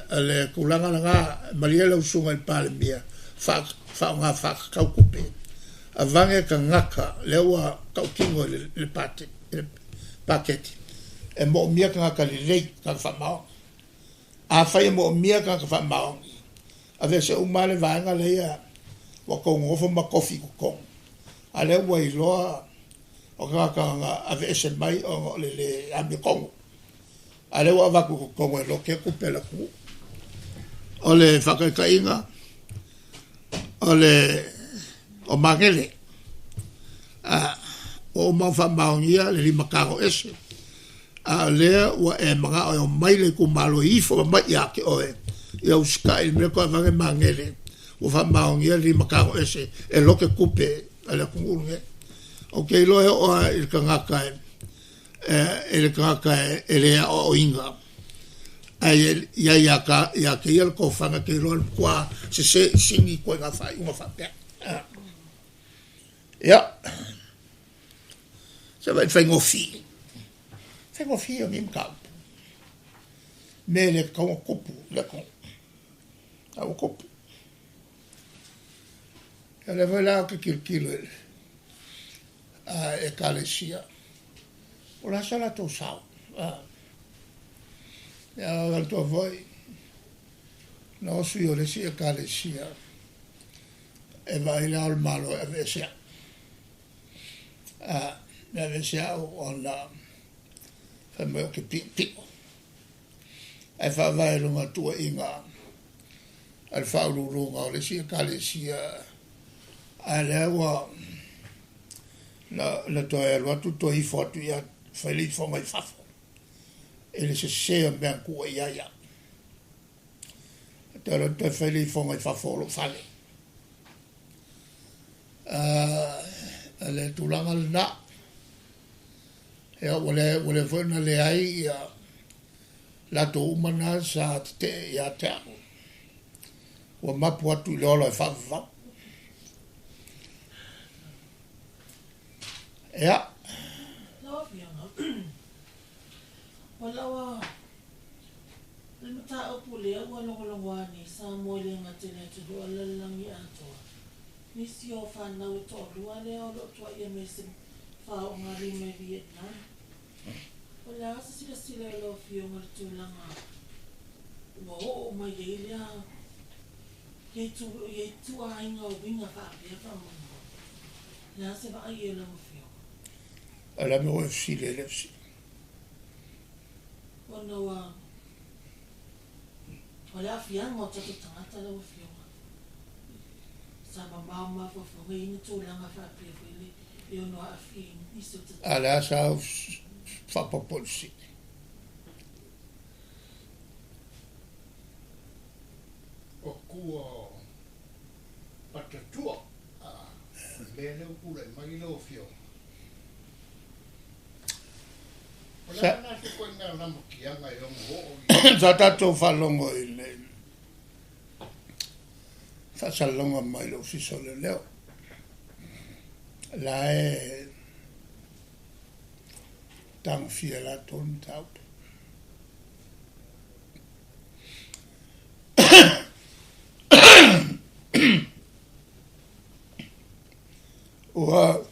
O le tulaga lena, malie lau susuga i le Palemia, faaaoga faatatau tupe. Avane tagata, lea ua tautino i le paketi, e moomia tagata lelei, tagata faamaoni. Afai e moomia tagata faamaoni, aveese uma lava le vaega lea ua outou nonofo ma tofi i totonu, a o lea ua iloa o tagata na aveese mai ona o le le amiotonu. A o lea ua avatu i totonu e lotea tupe a le atunuu. O le faataitaiga, o le o Magele, ua uma ona faamaonia le lima tago ese, a o lea ua e manao e omai le itumalo e ifo mai ia te oe, ia usitai i le mea toe avane Magele, ua faamaonia le lima tago ese e lote tupe a le atunuu lenei. Ou te iloa e oo lava i le tagata e le tagata e le aoaoina, ae i ai ia te ia le tofaga te iloa le matua sese i sini ituaiga faaiuga faapea. Ia, se vaai faigofie. Faigofie o nei mataupu. Mea e le tatau ona tupu i le atunuu. A ua tupu. Ia o lea foi la ou te tilotilo i le Ekalesia, po o le a so latou sao. Ia manatua foi, na o sui o le isi Ekalesia e vaai Le Ao o le Malo e aveese au. E aveese au ona fai mai ou te piopio. Ae faavae i luga o le tuuaiga a le faauluuluga o le isi Ekalesia, a o lea ua na toe alu atu toe ifo atu ia fai le ifoga i fafo i le sese o mea na tuuaia ai au. Toe alu atu toe fai le ifoga i fafo o lou fale. O le tulaga lena. Ia ua le foi na leai ia latou uma na sa tetee ia te au. Ua mapu atu i le ola e faavavau. Ia. Lau Afioga, ua laua le mataupu lea ua logologoa nei Samoa e le gata i le atunuu a le lalolagi atoa. Nisi o fanau e toalua lea o lo o tuuaia mai se faogalima i Vietnam. O le a se silasila i lau Afioga i le tulaga ua oo mai ai lea ia ituaiga uiga faapea faamolemole? O le a se vaai i lau Afioga? O le a le mea ua e fesili ai i lea fesili? Ona ua o le aafiaga o tatou tagata lau Afioga, sa mamao mafaufauga e i ai ni tulaga faapea foi le e ono aafia ai nisi o tatou. A o le a sa ou faaopoopo i le fesili? O tua patatua, o le mea lea ua tulai mai lau Afioga. O le a la se ituaiga lamakiaga e ono oo i. Sa tatou faalogo i le faasalalauga mai le Ofisa o Leoleo, la e tagofia e latou le mataupu. Ua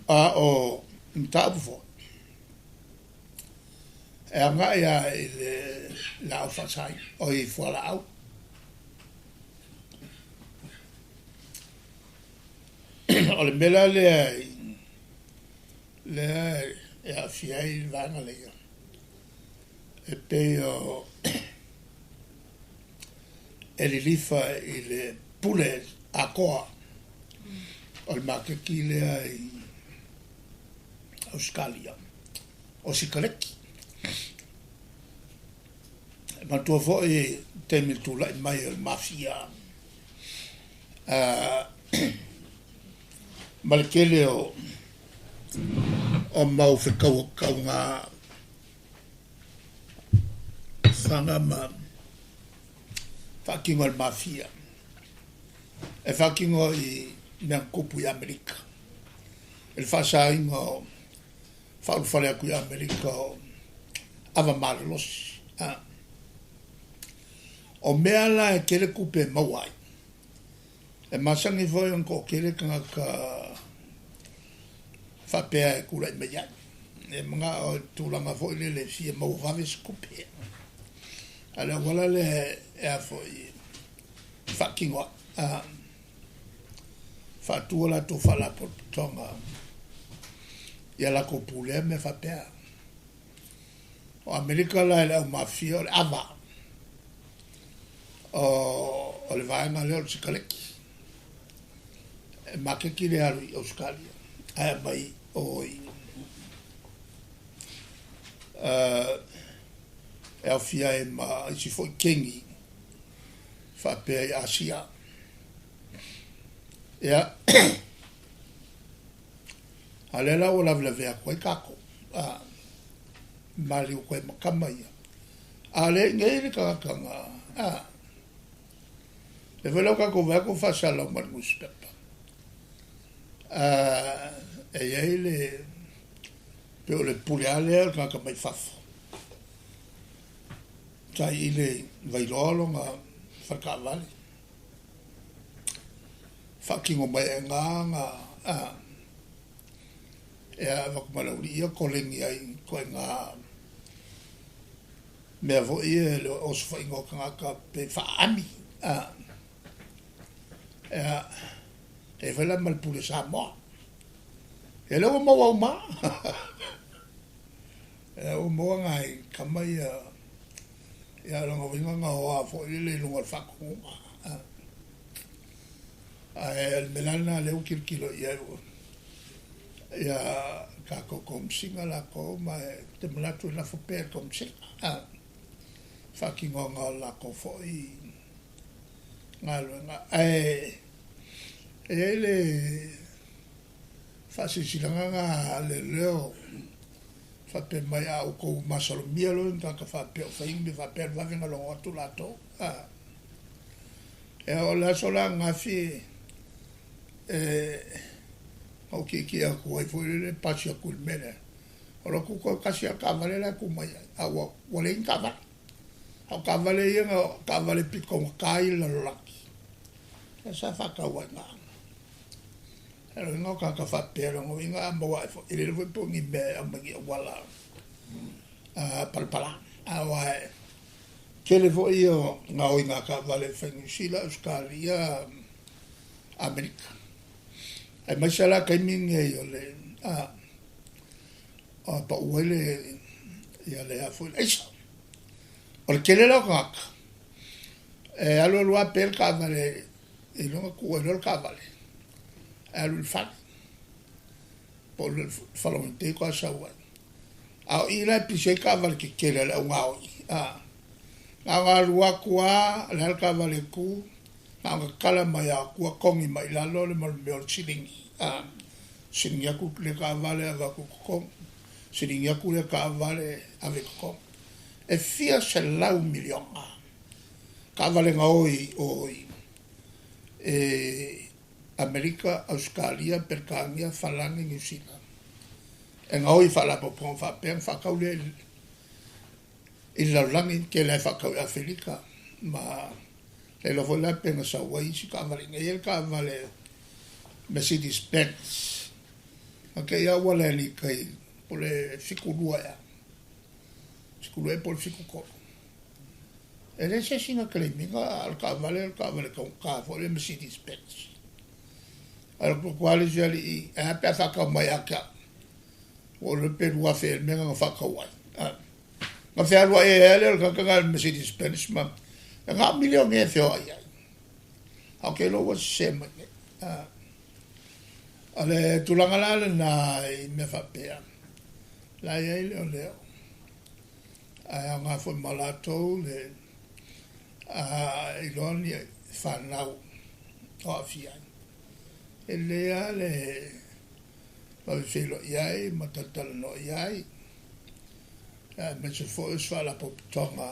a o mataupu foi e agai lava i le laau faasaina, o i fualaau. O le mea la lea i Lea e aafia ai le vaega lea. E pei o e lilifa i le pule atoa o le maketi lea i Ausetalia o sikaleki. E manatua foi le taimi na tulai mai o le mafia ma le tele o mau fetauakauga faga ma faatino e le mafia e faatino i mea na tutupu i Amerika i le faasaina o faaulufale atu i Amerika o ava malolosi. O mea la e tele tupe e maua ai, e masani foi ona toatele tagata faapea e tulai mai ai. E manao i tulaga foi lele e fia maua vave se tupe. A o le auala lea e a foi e faatino ai. Faatu a latou faalapotopotoga ia latou pulea mea faapea. O Amerika la e le au mafia o le ava o le vaega lea o le sikaleki. E maketi le alu i Ausetalia ae aumai o i e aofia ai ma isi foi kegi faapea i Asia. Ia, a o lea la ua lavelavea atu ai tatou, maliu atu ai ma tama ia. A o lea i inei le tagata na, lea foi la ua tatou vaai atu ua faasalalau mai i le nusipepa. E i ai le, pei o le pule lava lea o le tagata mai fafo, saili i Vailoa lona faletaavale, faatino mai ai i ina na, ia avatu ma le aualii ia koleni ai i ituaiga mea foi ia le osofaiga o tagata pe faaami. Ia, e i ai foi la ma le pule Samoa. Ia lea ua maua uma lava. Ia ua maua nai tama ia, ia o lona uiga na o lava foi lele i luga o le faatonuga. Ae o le mea la lena lea ua tilotilo i ai ia tatou Komesina latou ma e ou te manatu e lafo pea i le Komesina faatinoga o le latou foi galuega. Ae e i ai le faasilasilaga na a leoleo faapea mai a outou masalomia loa ni tagata faapea o fai ni mea faapea alu vave ona logo atu latou. Ia o le aso la ananafi e na ou tietie atu ai foi lele pasi atu i le mea lea. O lou atu toe tasi lava le taavale la e tu mai ai, a ua leai ni taavale. A o taavale ia na taavale pito taugata ia i le lalolagi, lea sa faatau ai i ina. O lona uiga o tagata faapea, o lona uiga a maua ae foi, e le iloa foi po o ni mea e aumai i ni auala palapala. Aua e tele foi ia o gaoiga taavale e fai i Niu Sila, Ausetalia, Amerika. Aemaise la taimi lenei o le pau ai le ia le a foi le aisa. O le tele la o tagata e alu alu lava pe le taavale i luga tuu ai loa le taavale ae alu i le fale po o le following day faatoa sau ai. A o i la e pisi ai taavale tetele a le au gaoi. Na ona alu atu lava, o le a le taavale e tu, na ona tatala mai lava o tua togi mai i lalo le mea o le siligi. Siligi atu le taavale avatu i totonu, siligi atu le taavale ave i totonu. E fia selau miliona taavale gaoi o i Amerika, Ausetalia, Peretania, Falani, Niu Sila. E gaoi i faalapotopotoga faapea ona faatau lea i le lalolagi, tele lava e faatau i Afelika ma le iloa foi la pe na sau ai isi taavale i inei. E i ai le taavale Mercedes Benz, na te i lava ua lani i tai po o le 72 ea, 72 ea po o le 73. E leai se isi na claim ina, a o le taavale o le taavale taugata foi le Mercedes Benz. Ae ou alu atu lava le isi alii, ae a pe a faatau mai ia te au. Ua ou iloa pe 2,000 ea le mea na faatau ai. Na fealuai ai lava lea o le tagata lena i le Mercedes Benz ma e na o milionea e feoai ai. Ae ou te iloa ua sese mai nei. O le tulaga la lena i mea faapea, la e i ai leoleo, ae aoga foi mo latou le iloa ni fanau o aafia ai. E lelei lava le vave feiloai ai ma talatalanoa i ai, aemaise foi o se faalapotopotoga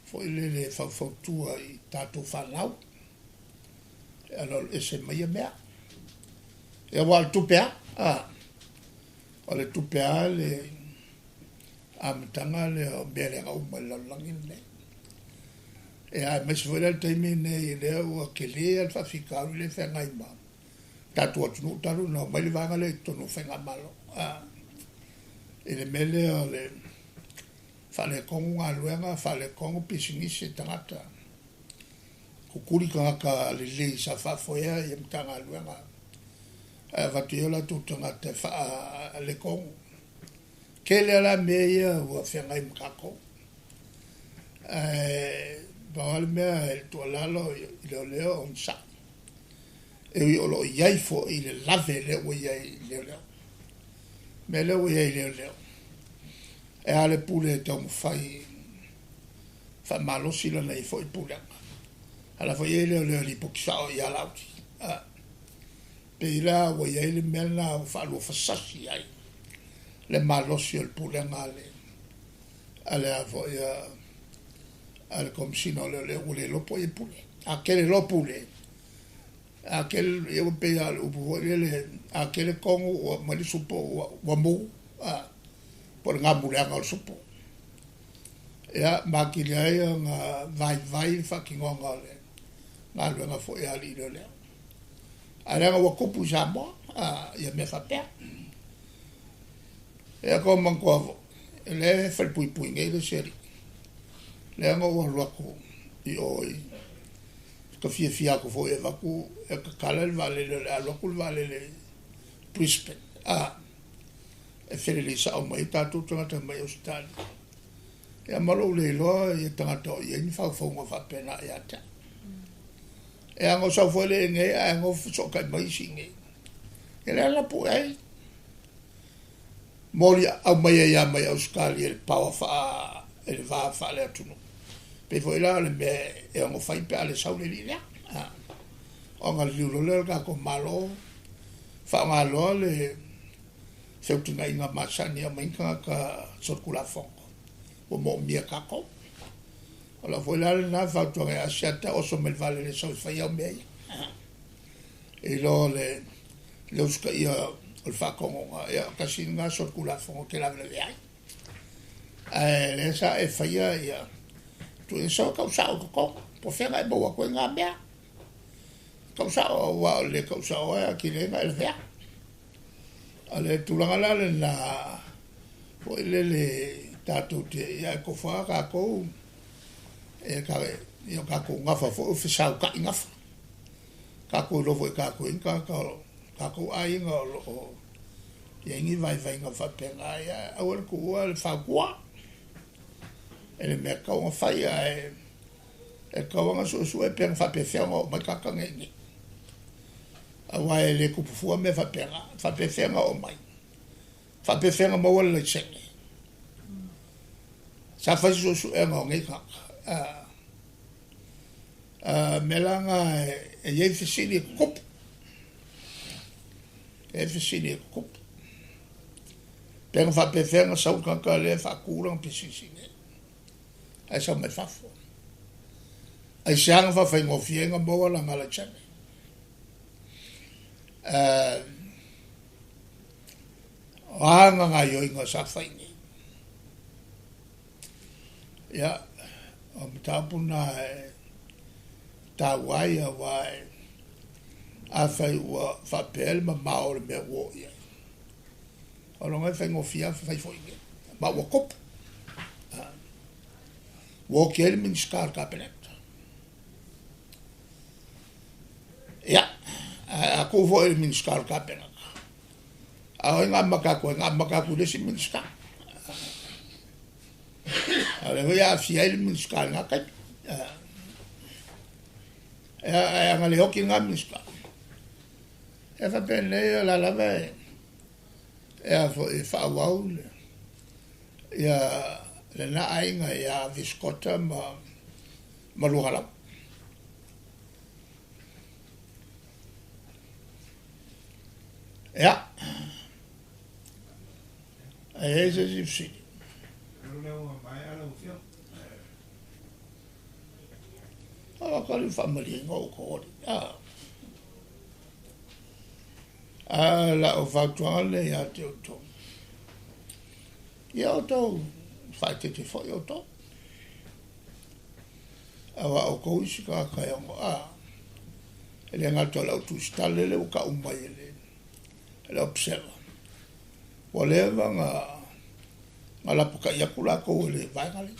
foi lele e faufautua i tatou fanau e aloalo ese mai ia mea. Ia aua o le tupe lava, a, o le tupe lava le amataga lea o mea leaga uma i le lalolagi lenei. Ia aemaise foi la le taimi lenei lea ua tele le faafitauli lea e feagai ma tatou atunuu talu ona omai le vaega lea i totonu o faigamalo. I le mea lea o le faaletonu galuega, faaletonu pisinisi a tagata, tutuli tagata lelei sa faafoea ia Matagaluega, ae avatu i ai o latou tagata e faaletonu. Tele lava la mea ia ua feagai ma tatou. Ae pau lava le mea i le tuualalo i leoleo, onosai. E ui o lo o i ai foi le lave lea ua i ai i leoleo. Mea lea ua i ai i leoleo, e a le pule e taumafai faamalosi lana ia foi pulega. A o la foi e i ai leoleo e lipoti sao ia Laauli. Pei la ua i ai le mea lena ua faaluafesasi ai le malosi o le pulega a le a foi a le Komesina o Leoleo ua le iloa po o ai e pule. A tele loa pule, a tele, ia ua pei lava o le upu foi lele, a tele tonu ua aumai le supo ua mu, po o le gamuleaga o le supo. Ia, ma atili ai ona vaivai le faatinoga o le galuega foi a alii leoleo. Ae leaga ua tupu i Samoa ia mea faapea. Ia tou manatua foi, o lea e falepuipui nei le isi alii. Lea na ou alu atu i o i ta fiafia atu foi e avatu e tatala le vaalele o le a alu atu le vaalele i Brisbane e felelei sao mai ai tatou tagata mai Ausetalia. Ia ma lou le iloa ia tagata o i ai ni faufauga faapena ia te au. E ana sau foi le nei ae ana fesootai mai isi i nei. E le ala pue ai. Moli aumai ai lava mai Ausetalia i le paoa faa i le va faale-atunuu. Pei foi la o le mea e ono fai pe a le sau le alii lea. Ona liliu loa lea o le tatou Malo, faaaoga loa le feutagaiga masani e aumai ai tagata solitulafono ua moomia e tatou. O lau foi la lena fautuaga ia Asiata, oso mai le vaalele sau e fai au mea ia. I lo le usitaia o le faatonuga, ia tasi lena solitulafono e te lavelave ai. Ae lea sa e faia ia tuuina sau e tausao i totonu, po o fea na e maua atu ai na mea. Tausao, aua o le tausao e atili ai ona e lavea. O le tulaga la lena foi lele tatou te ia e tofu lava tatou e ia o tatou gafa foi o fesautai gafa. Tatou iloa foi e tatou i tagata o tatou aiga o lo o i ai ni vaivaiga faapena, ia aua le tuua le fautua. E le mea tatau ona fai, ae e tatau ona suesue pe na faapefea ona oo mai tagata nei i inei. Aua e le tupu fua mea faapena, faapefea ona oo mai, faapefea ona maua le laisene. Sa fai se suesuega o nei tagata. Mea la na e i ai fesili e tutupu. E i ai fesili e tutupu. Pe na faapefea ona sau le tagata lea e faatu lana pisinisi nei, ae sau mai fafo. Aisea na faafaigofie ai ona maua lana laisene. O a na gaioiga sa fai nei. Ia, o mataupu na e taua ai, aua e afai ua faapea le mamao o le mea ua oo i ai. O lona e faigofie lava fai foi nei. Ma ua tupu. Ua oti ai le Minisita o le Kapeneta. Ia, ae a tuu foi i le Minisita o le Kapeneta, A o ai na amata atu ai? Na amata atu i le isi Minisita. A o lea foi e aafia ai le Minisita i lena taimi. Ae ana le oti lena Minisita, e faapenei o la lava e a foi e faaauau le ia lena aiga ia Visikota ma Luagalau. Ia, ae i ai se isi fesili? Aua le faamalieina o outou alii. A o lau fautuaga lenei ia te outou, ia outou faaeteete foi outou. Aua o outou isi tagata e ono, e le gata o le au tusitala lea ua tau mai e le Observer. Ua leva na lapatai atu latou e le vaega lea.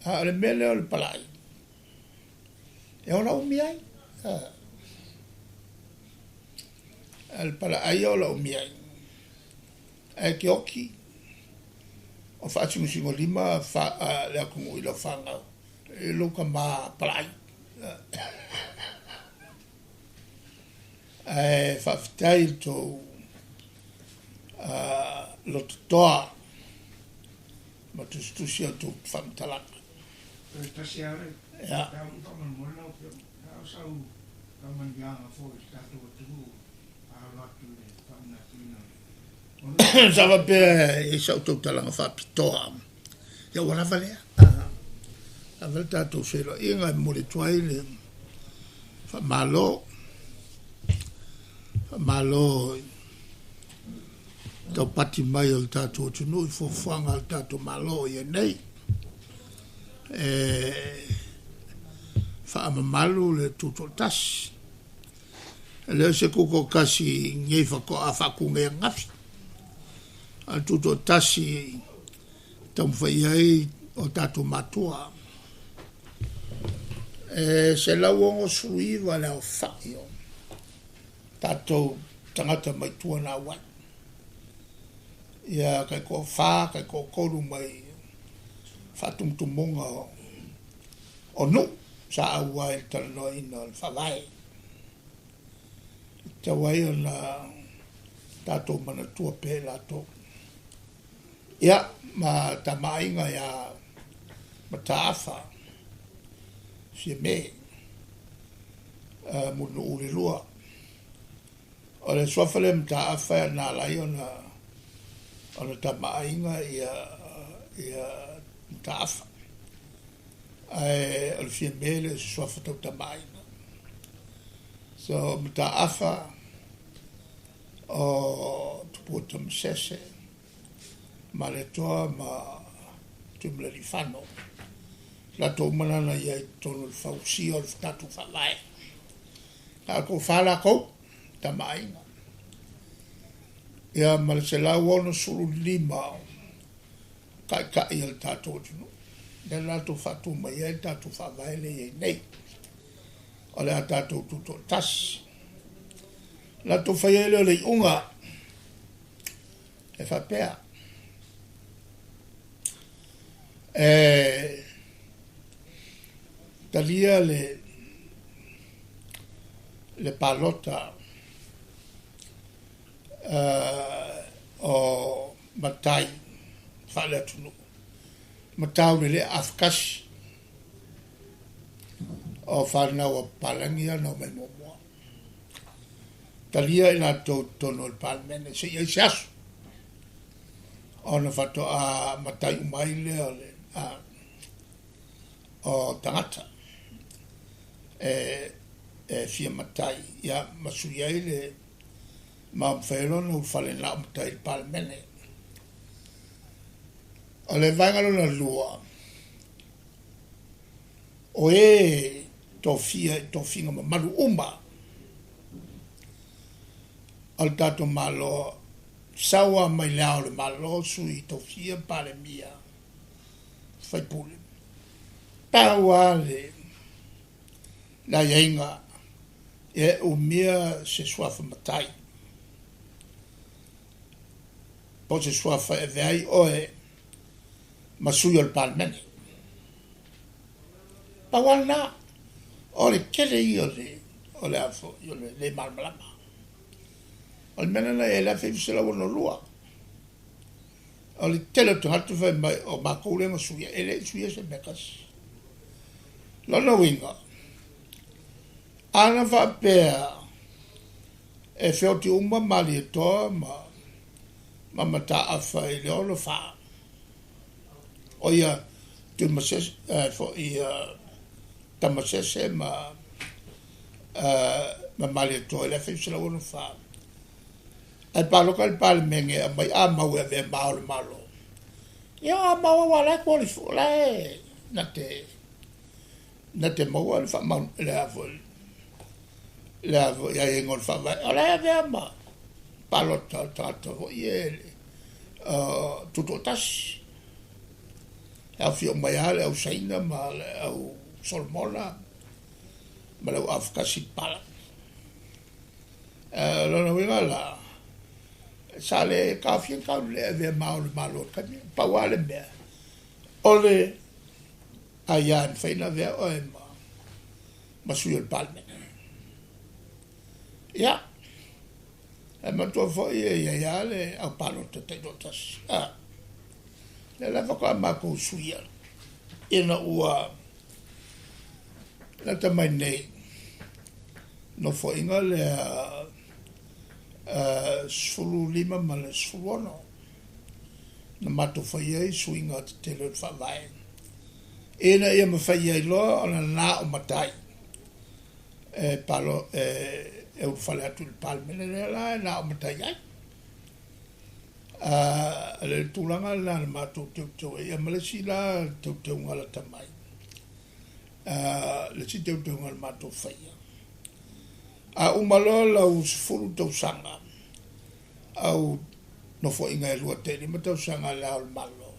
A o le mea lea o le palai, e ola umi ai. A o le palaai e ola umi ai. Ae te oti o faasinosinolima le atunuu i lau fanau, i lou tama palaai. Ae faafetai i le tou lototoa ma tusitusi a outou faamatalaga. Ia. Sa faapea e i ai sa outou talaga faapitoa. Ia ua lava lea. Lava le tatou feiloaiga e momoli atu ai le faamalo. Faamalo i taupati mai o le tatou atunuu i fuafuaga a le tatou Malo o i ai nei. E faamamalu le tutoatasi. E le o se tutoatasi nei faatoa faatu nei ananafi. A o le tutoatasi taumafai ai o tatou matua. E 169 le aofai o tatou tagata mai tua na auai. Ia tai toafa, tai toatolu mai faatumutumuga o nuu sa auai i le talanoaina o le faavae. E tatau ai ona tatou manatua pea i latou. Ia, ma tamaaiga ia Mataafa, Fiame, Mulinuu le lua. O le suafa lea Mataafa na ala ai ona tamaaiga ia Mataafa. Ae o le Fiame le o se suafa tau tamaaiga. So Mataafa o Tupua Tamasese, Maletoa ma Tuimalealiifano. Latou uma lana ia i totonu o le fausia o le tatou faavae. Na o toafa latou, tamaaiga. Ia ma le 165 taitai o le tatou atunuu. Lea latou faatu mai ai le tatou faavae lea e i ai nei. O le a tatou tutoatasi. Latou fai ai lea o le iuga e faapea. E talia le palota o matai faale-atunuu matau le lea afatasi o whanau a Papalangi ana o mai muamua. Talia i latou totonu o le Palemene se i ai se aso ona faatoa matai uma ai lea o le o tagata e fia matai ia ma sui ai le ma mafai loa ona ulufale na o matai i le Palemene. O le vaega lona lua, o e tofia i tofiga mamalu uma o le tatou Malo, saua mai le ao o le Malo, sui tofia, Palemia, faipule. Pau lava le aiaiga Ia e umia se suafa matai po o se suafa e avea ai oe ma sui o le Palemene. Pau lava lena, o le tele ia o le o le a foi o le le malamalama. O le mea lena na i ai i le 1962, o le tele o tagata fai mai o matou lea na suia, e le i suia se mea e tasi. Lona uiga, ana faapea e feoti uma Malietoa ma Mataafa i le 64, o ia Tuimasese, foi Tamasese ma Malietoa i le 1964, ae palota le Palemene e aumai A Mau e avea ma Ao o le Malo. Ia o A Mau aua o la e qualify, o la e na te na te maua le faamau le a foi le a foi aiaiga o le faavae, o la e avea ma palota o tagata foi e tutoatasi. E aofia uma ai lava le au Saina ma le au Solomona ma le au aufakasi papalagi. O lona uiga la, sa le taofia ni taulelei e avea ma Ao o le Malo i le taimi lea. Pau lava le mea, o le aia e mafai ona avea oe ma sui o le Palemene. Ia, e manatua foi e i ai lava le au palota taitoatasi. A, lea la faatoa matou suia ina ua lata mai nei nofoaiga lea 15 ma le 16 na matou faia ai suiga tetele o le faavae ina ia mafai ai loa ona na o matai e palo e ulufale atu i le Palemene lea la e na o matai ai. A le tulaga lena na matou teuteu ai, ia ma le isi la teuteuga lata mai, le isi teuteuga na matou faia, a uma loa lau 10 tausaga au nofoaiga e 2 tai 5 tausaga i le Ao o le Malo,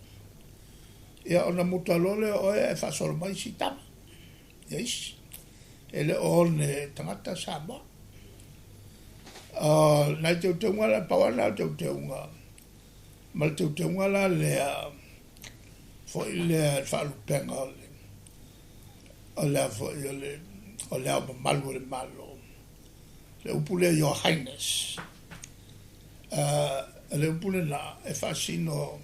ia ona muta loa lea o oe ae faasolo mai isi tama, ia isi. E le o one tagata Samoa. O nai teuteuga la, pau lava lena o le teuteuga, ma le teuteuga la lea foi lea le faalupega o le o le a foi o le o le Ao Mamalu o le Malo, le upu lea Your Highness. O le upu lena e faasino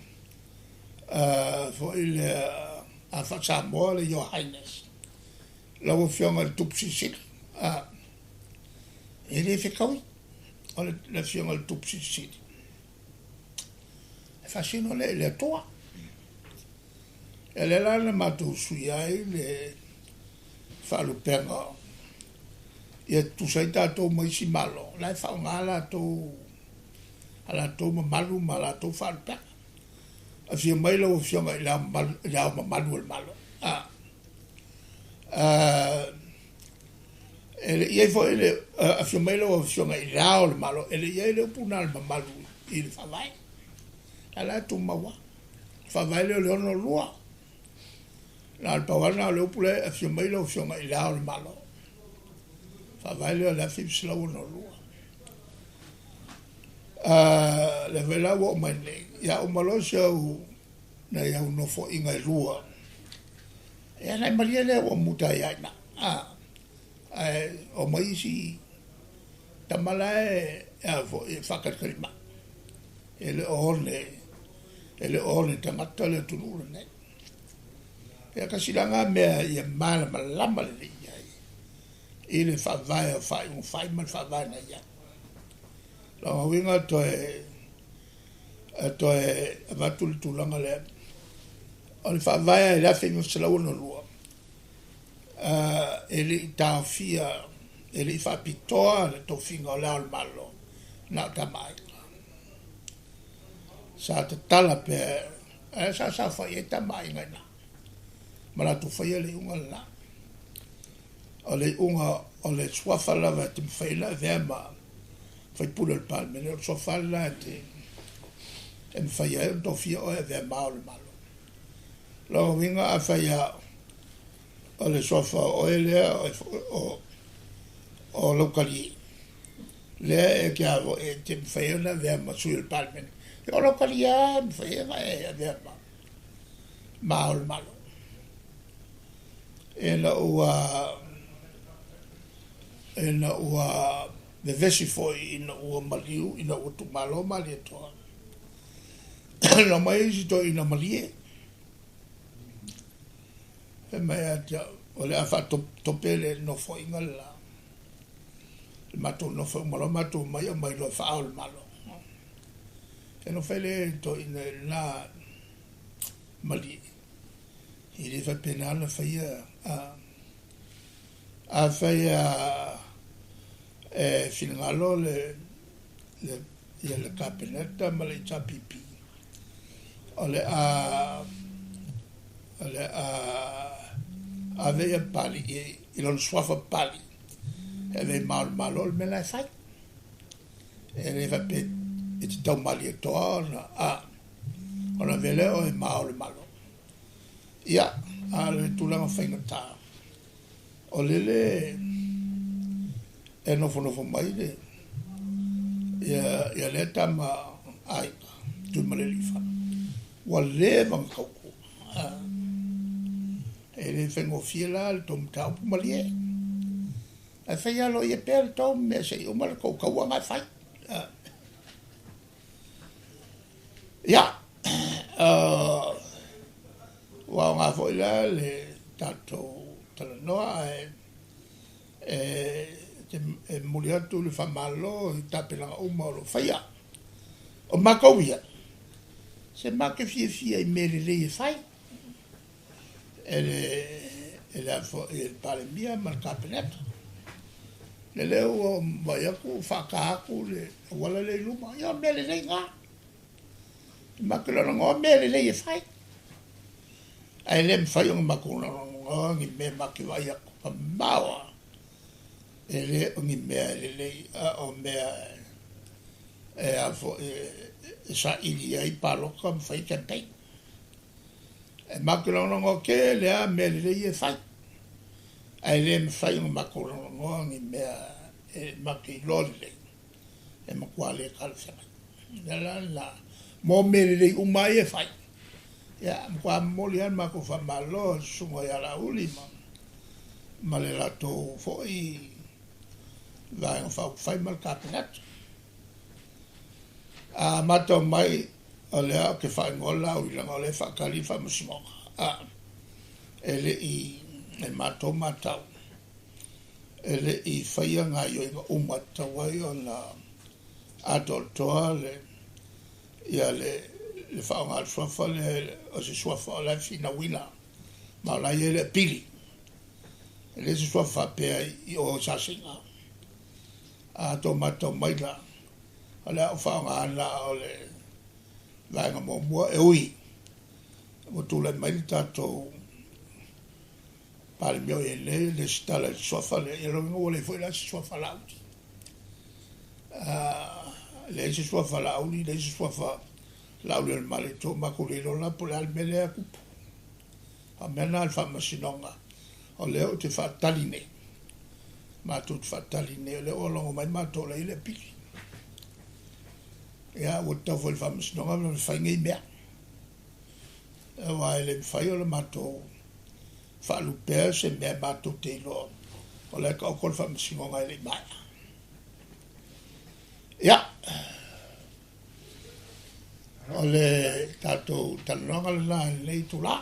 foi lea a faa-Samoa le Your Highness, lau Afioga i le Tupu Silisili. E le fetaui o le Afioga i le Tupu Silisili, e faasino lea i le Atua. E lea la na matou suia ai le faalupega ia tutusa ai tatou ma isi Malo la e faaaoga latou a latou mamalu ma latou faalupega. Afio mai lau Afioga i le Ao Mamalu o le Malo. E le i ai foi le afio mai lau Afioga i le Ao o le Malo, e le i ai le upu lena o le mamalu i le faavae. A la e tumau lava. Le faavae lea o le 62. Na o le pau lava lena o le upu lea, afio mai lau Afioga i le Ao o le Malo. Faavae lea o le 1962. Lea foi la ua oo mai nei, ia uma loa si au nai au nofoaiga e lua, ia ona e malie lea ua muta ai lava i ina. Ae omai isi tama la e a foi e faatalitali mai. E le o one tagata le atunuu lenei. Ia tasi la lena mea ia malamalama lelei ai i le faavae o faaiuga fai ma le faavae na i ai. Lona uiga toe avatu le tulaga lea. O le faavae i le 1962, e le i taofia, e le i faapitoa le tofiga o le Ao o le Malo na o Tamaaiga. Sa tatala pea, sa saofai ai Tamaaiga i ina, ma latou faia le iuga lena. O le iuga o le suafa lava e te mafai ona avea ma faipule o le Palemene, o le suafa lena e mafai ai ona tofia oe e avea ma Ao o le Malo. Lona uiga afai lava o le suafa o oe lea o Lautalie, lea e te avo e te mafai ona avea ma sui o le Palemene. O Lautalie lava e mafai ona e avea ma ma o le Malo. Ina ua ina ua vevesi foi ina ua maliu ina ua tuumalo Malietoa, na omai isi toeaiina malie, fai mai ia te au, o le a faatope le nofoaiga le la. Le matou nofo uma loa matou omai aumai loa e faa-Ao o le Malo. Ona ou fai lea i le toeaina i lena malie, e le faapena ona faia. Afai e finagalo le ia le Kapeneta ma le HRPP o le a ave ia Papalii i lona suafa Papalii e ave i ma o le Malo, o le mea la e fai. E le faapea e te tau Malietoa ona ona avea lea o e ma o le Malo. Ia, a o le tulaga faigata, o lele e nofonofo mai le ia ia lea tama aiga Tuimalealiifano, ua leva ona tautua. E le faigofie la le tou mataupu malie. Ae fai aloaia pea le tou mea se i uma le tou taua na e fai. Ia, ua aoga foi la le tatou talanoa ae e momoli atu le faamalo i tapenaga uma o lo o faia. O matou ia, se matou te fiafia i mea lelei e fai e le Palemia ma le Kapeneta. O lea ua vaai atu ua faata atu le auala lea i luma, ia o mea lelei na. Matou te lagolagoa mea lelei e fai. Ae le mafai ona matou lagolagoa ni mea matou te vaai atu mamao lava, e le o ni mea lelei, a o mea e saili ai palota ma fai campaign. E matou te lagolagoa tele lava mea lelei ia e fai, ae le mafai ona matou lagolagoa ni mea e matou te iloa lelei e matua le talafeagai. O le ala lena, mo mea lelei uma lava ia e fai, ia, matua momoli lava le matou faamalo i le susuga ia Laauli ma le latou foi Vaega Faaupufai ma le Kapeneta. A matau mai, o lea ou te faaigoa Laauli leaga o lea e faatali le faamasinoga, e le i, e matou matau, e le i faia gaoioiga uma e tatau ai ona atoatoa le ia le le faaaoga o le suafa lea, o se suafa o la e finauina ma o la e i ai le apili. E le o se suafa faapea i o i Sasega. A outou matau mai la, o le a ou faaaogaina o le vaega muamua, e ui ua tulai mai le tatou Palemia o i ai nei, lesitala i le suafa lea, ia lona uiga ua leai foi la se suafa Laauli. Leai se suafa Laauli, leai se suafa Laauli o le Malietoa, matou le iloa la po o le a le mea lea e tupu. A o mea na a le faamasinoga, o lea ou te faatali nei, matou te faatali nei, o lea ua logo mai matou o la e i ai le apili. Ia, ua tatau foi i le faamasinoga ona fai nei mea, aua e le mafai ona matou faalupea se mea matou te iloa o la e taoto le faamasinoga e le i maea. Ia, o le tatou talanoaga lena i lenei itula.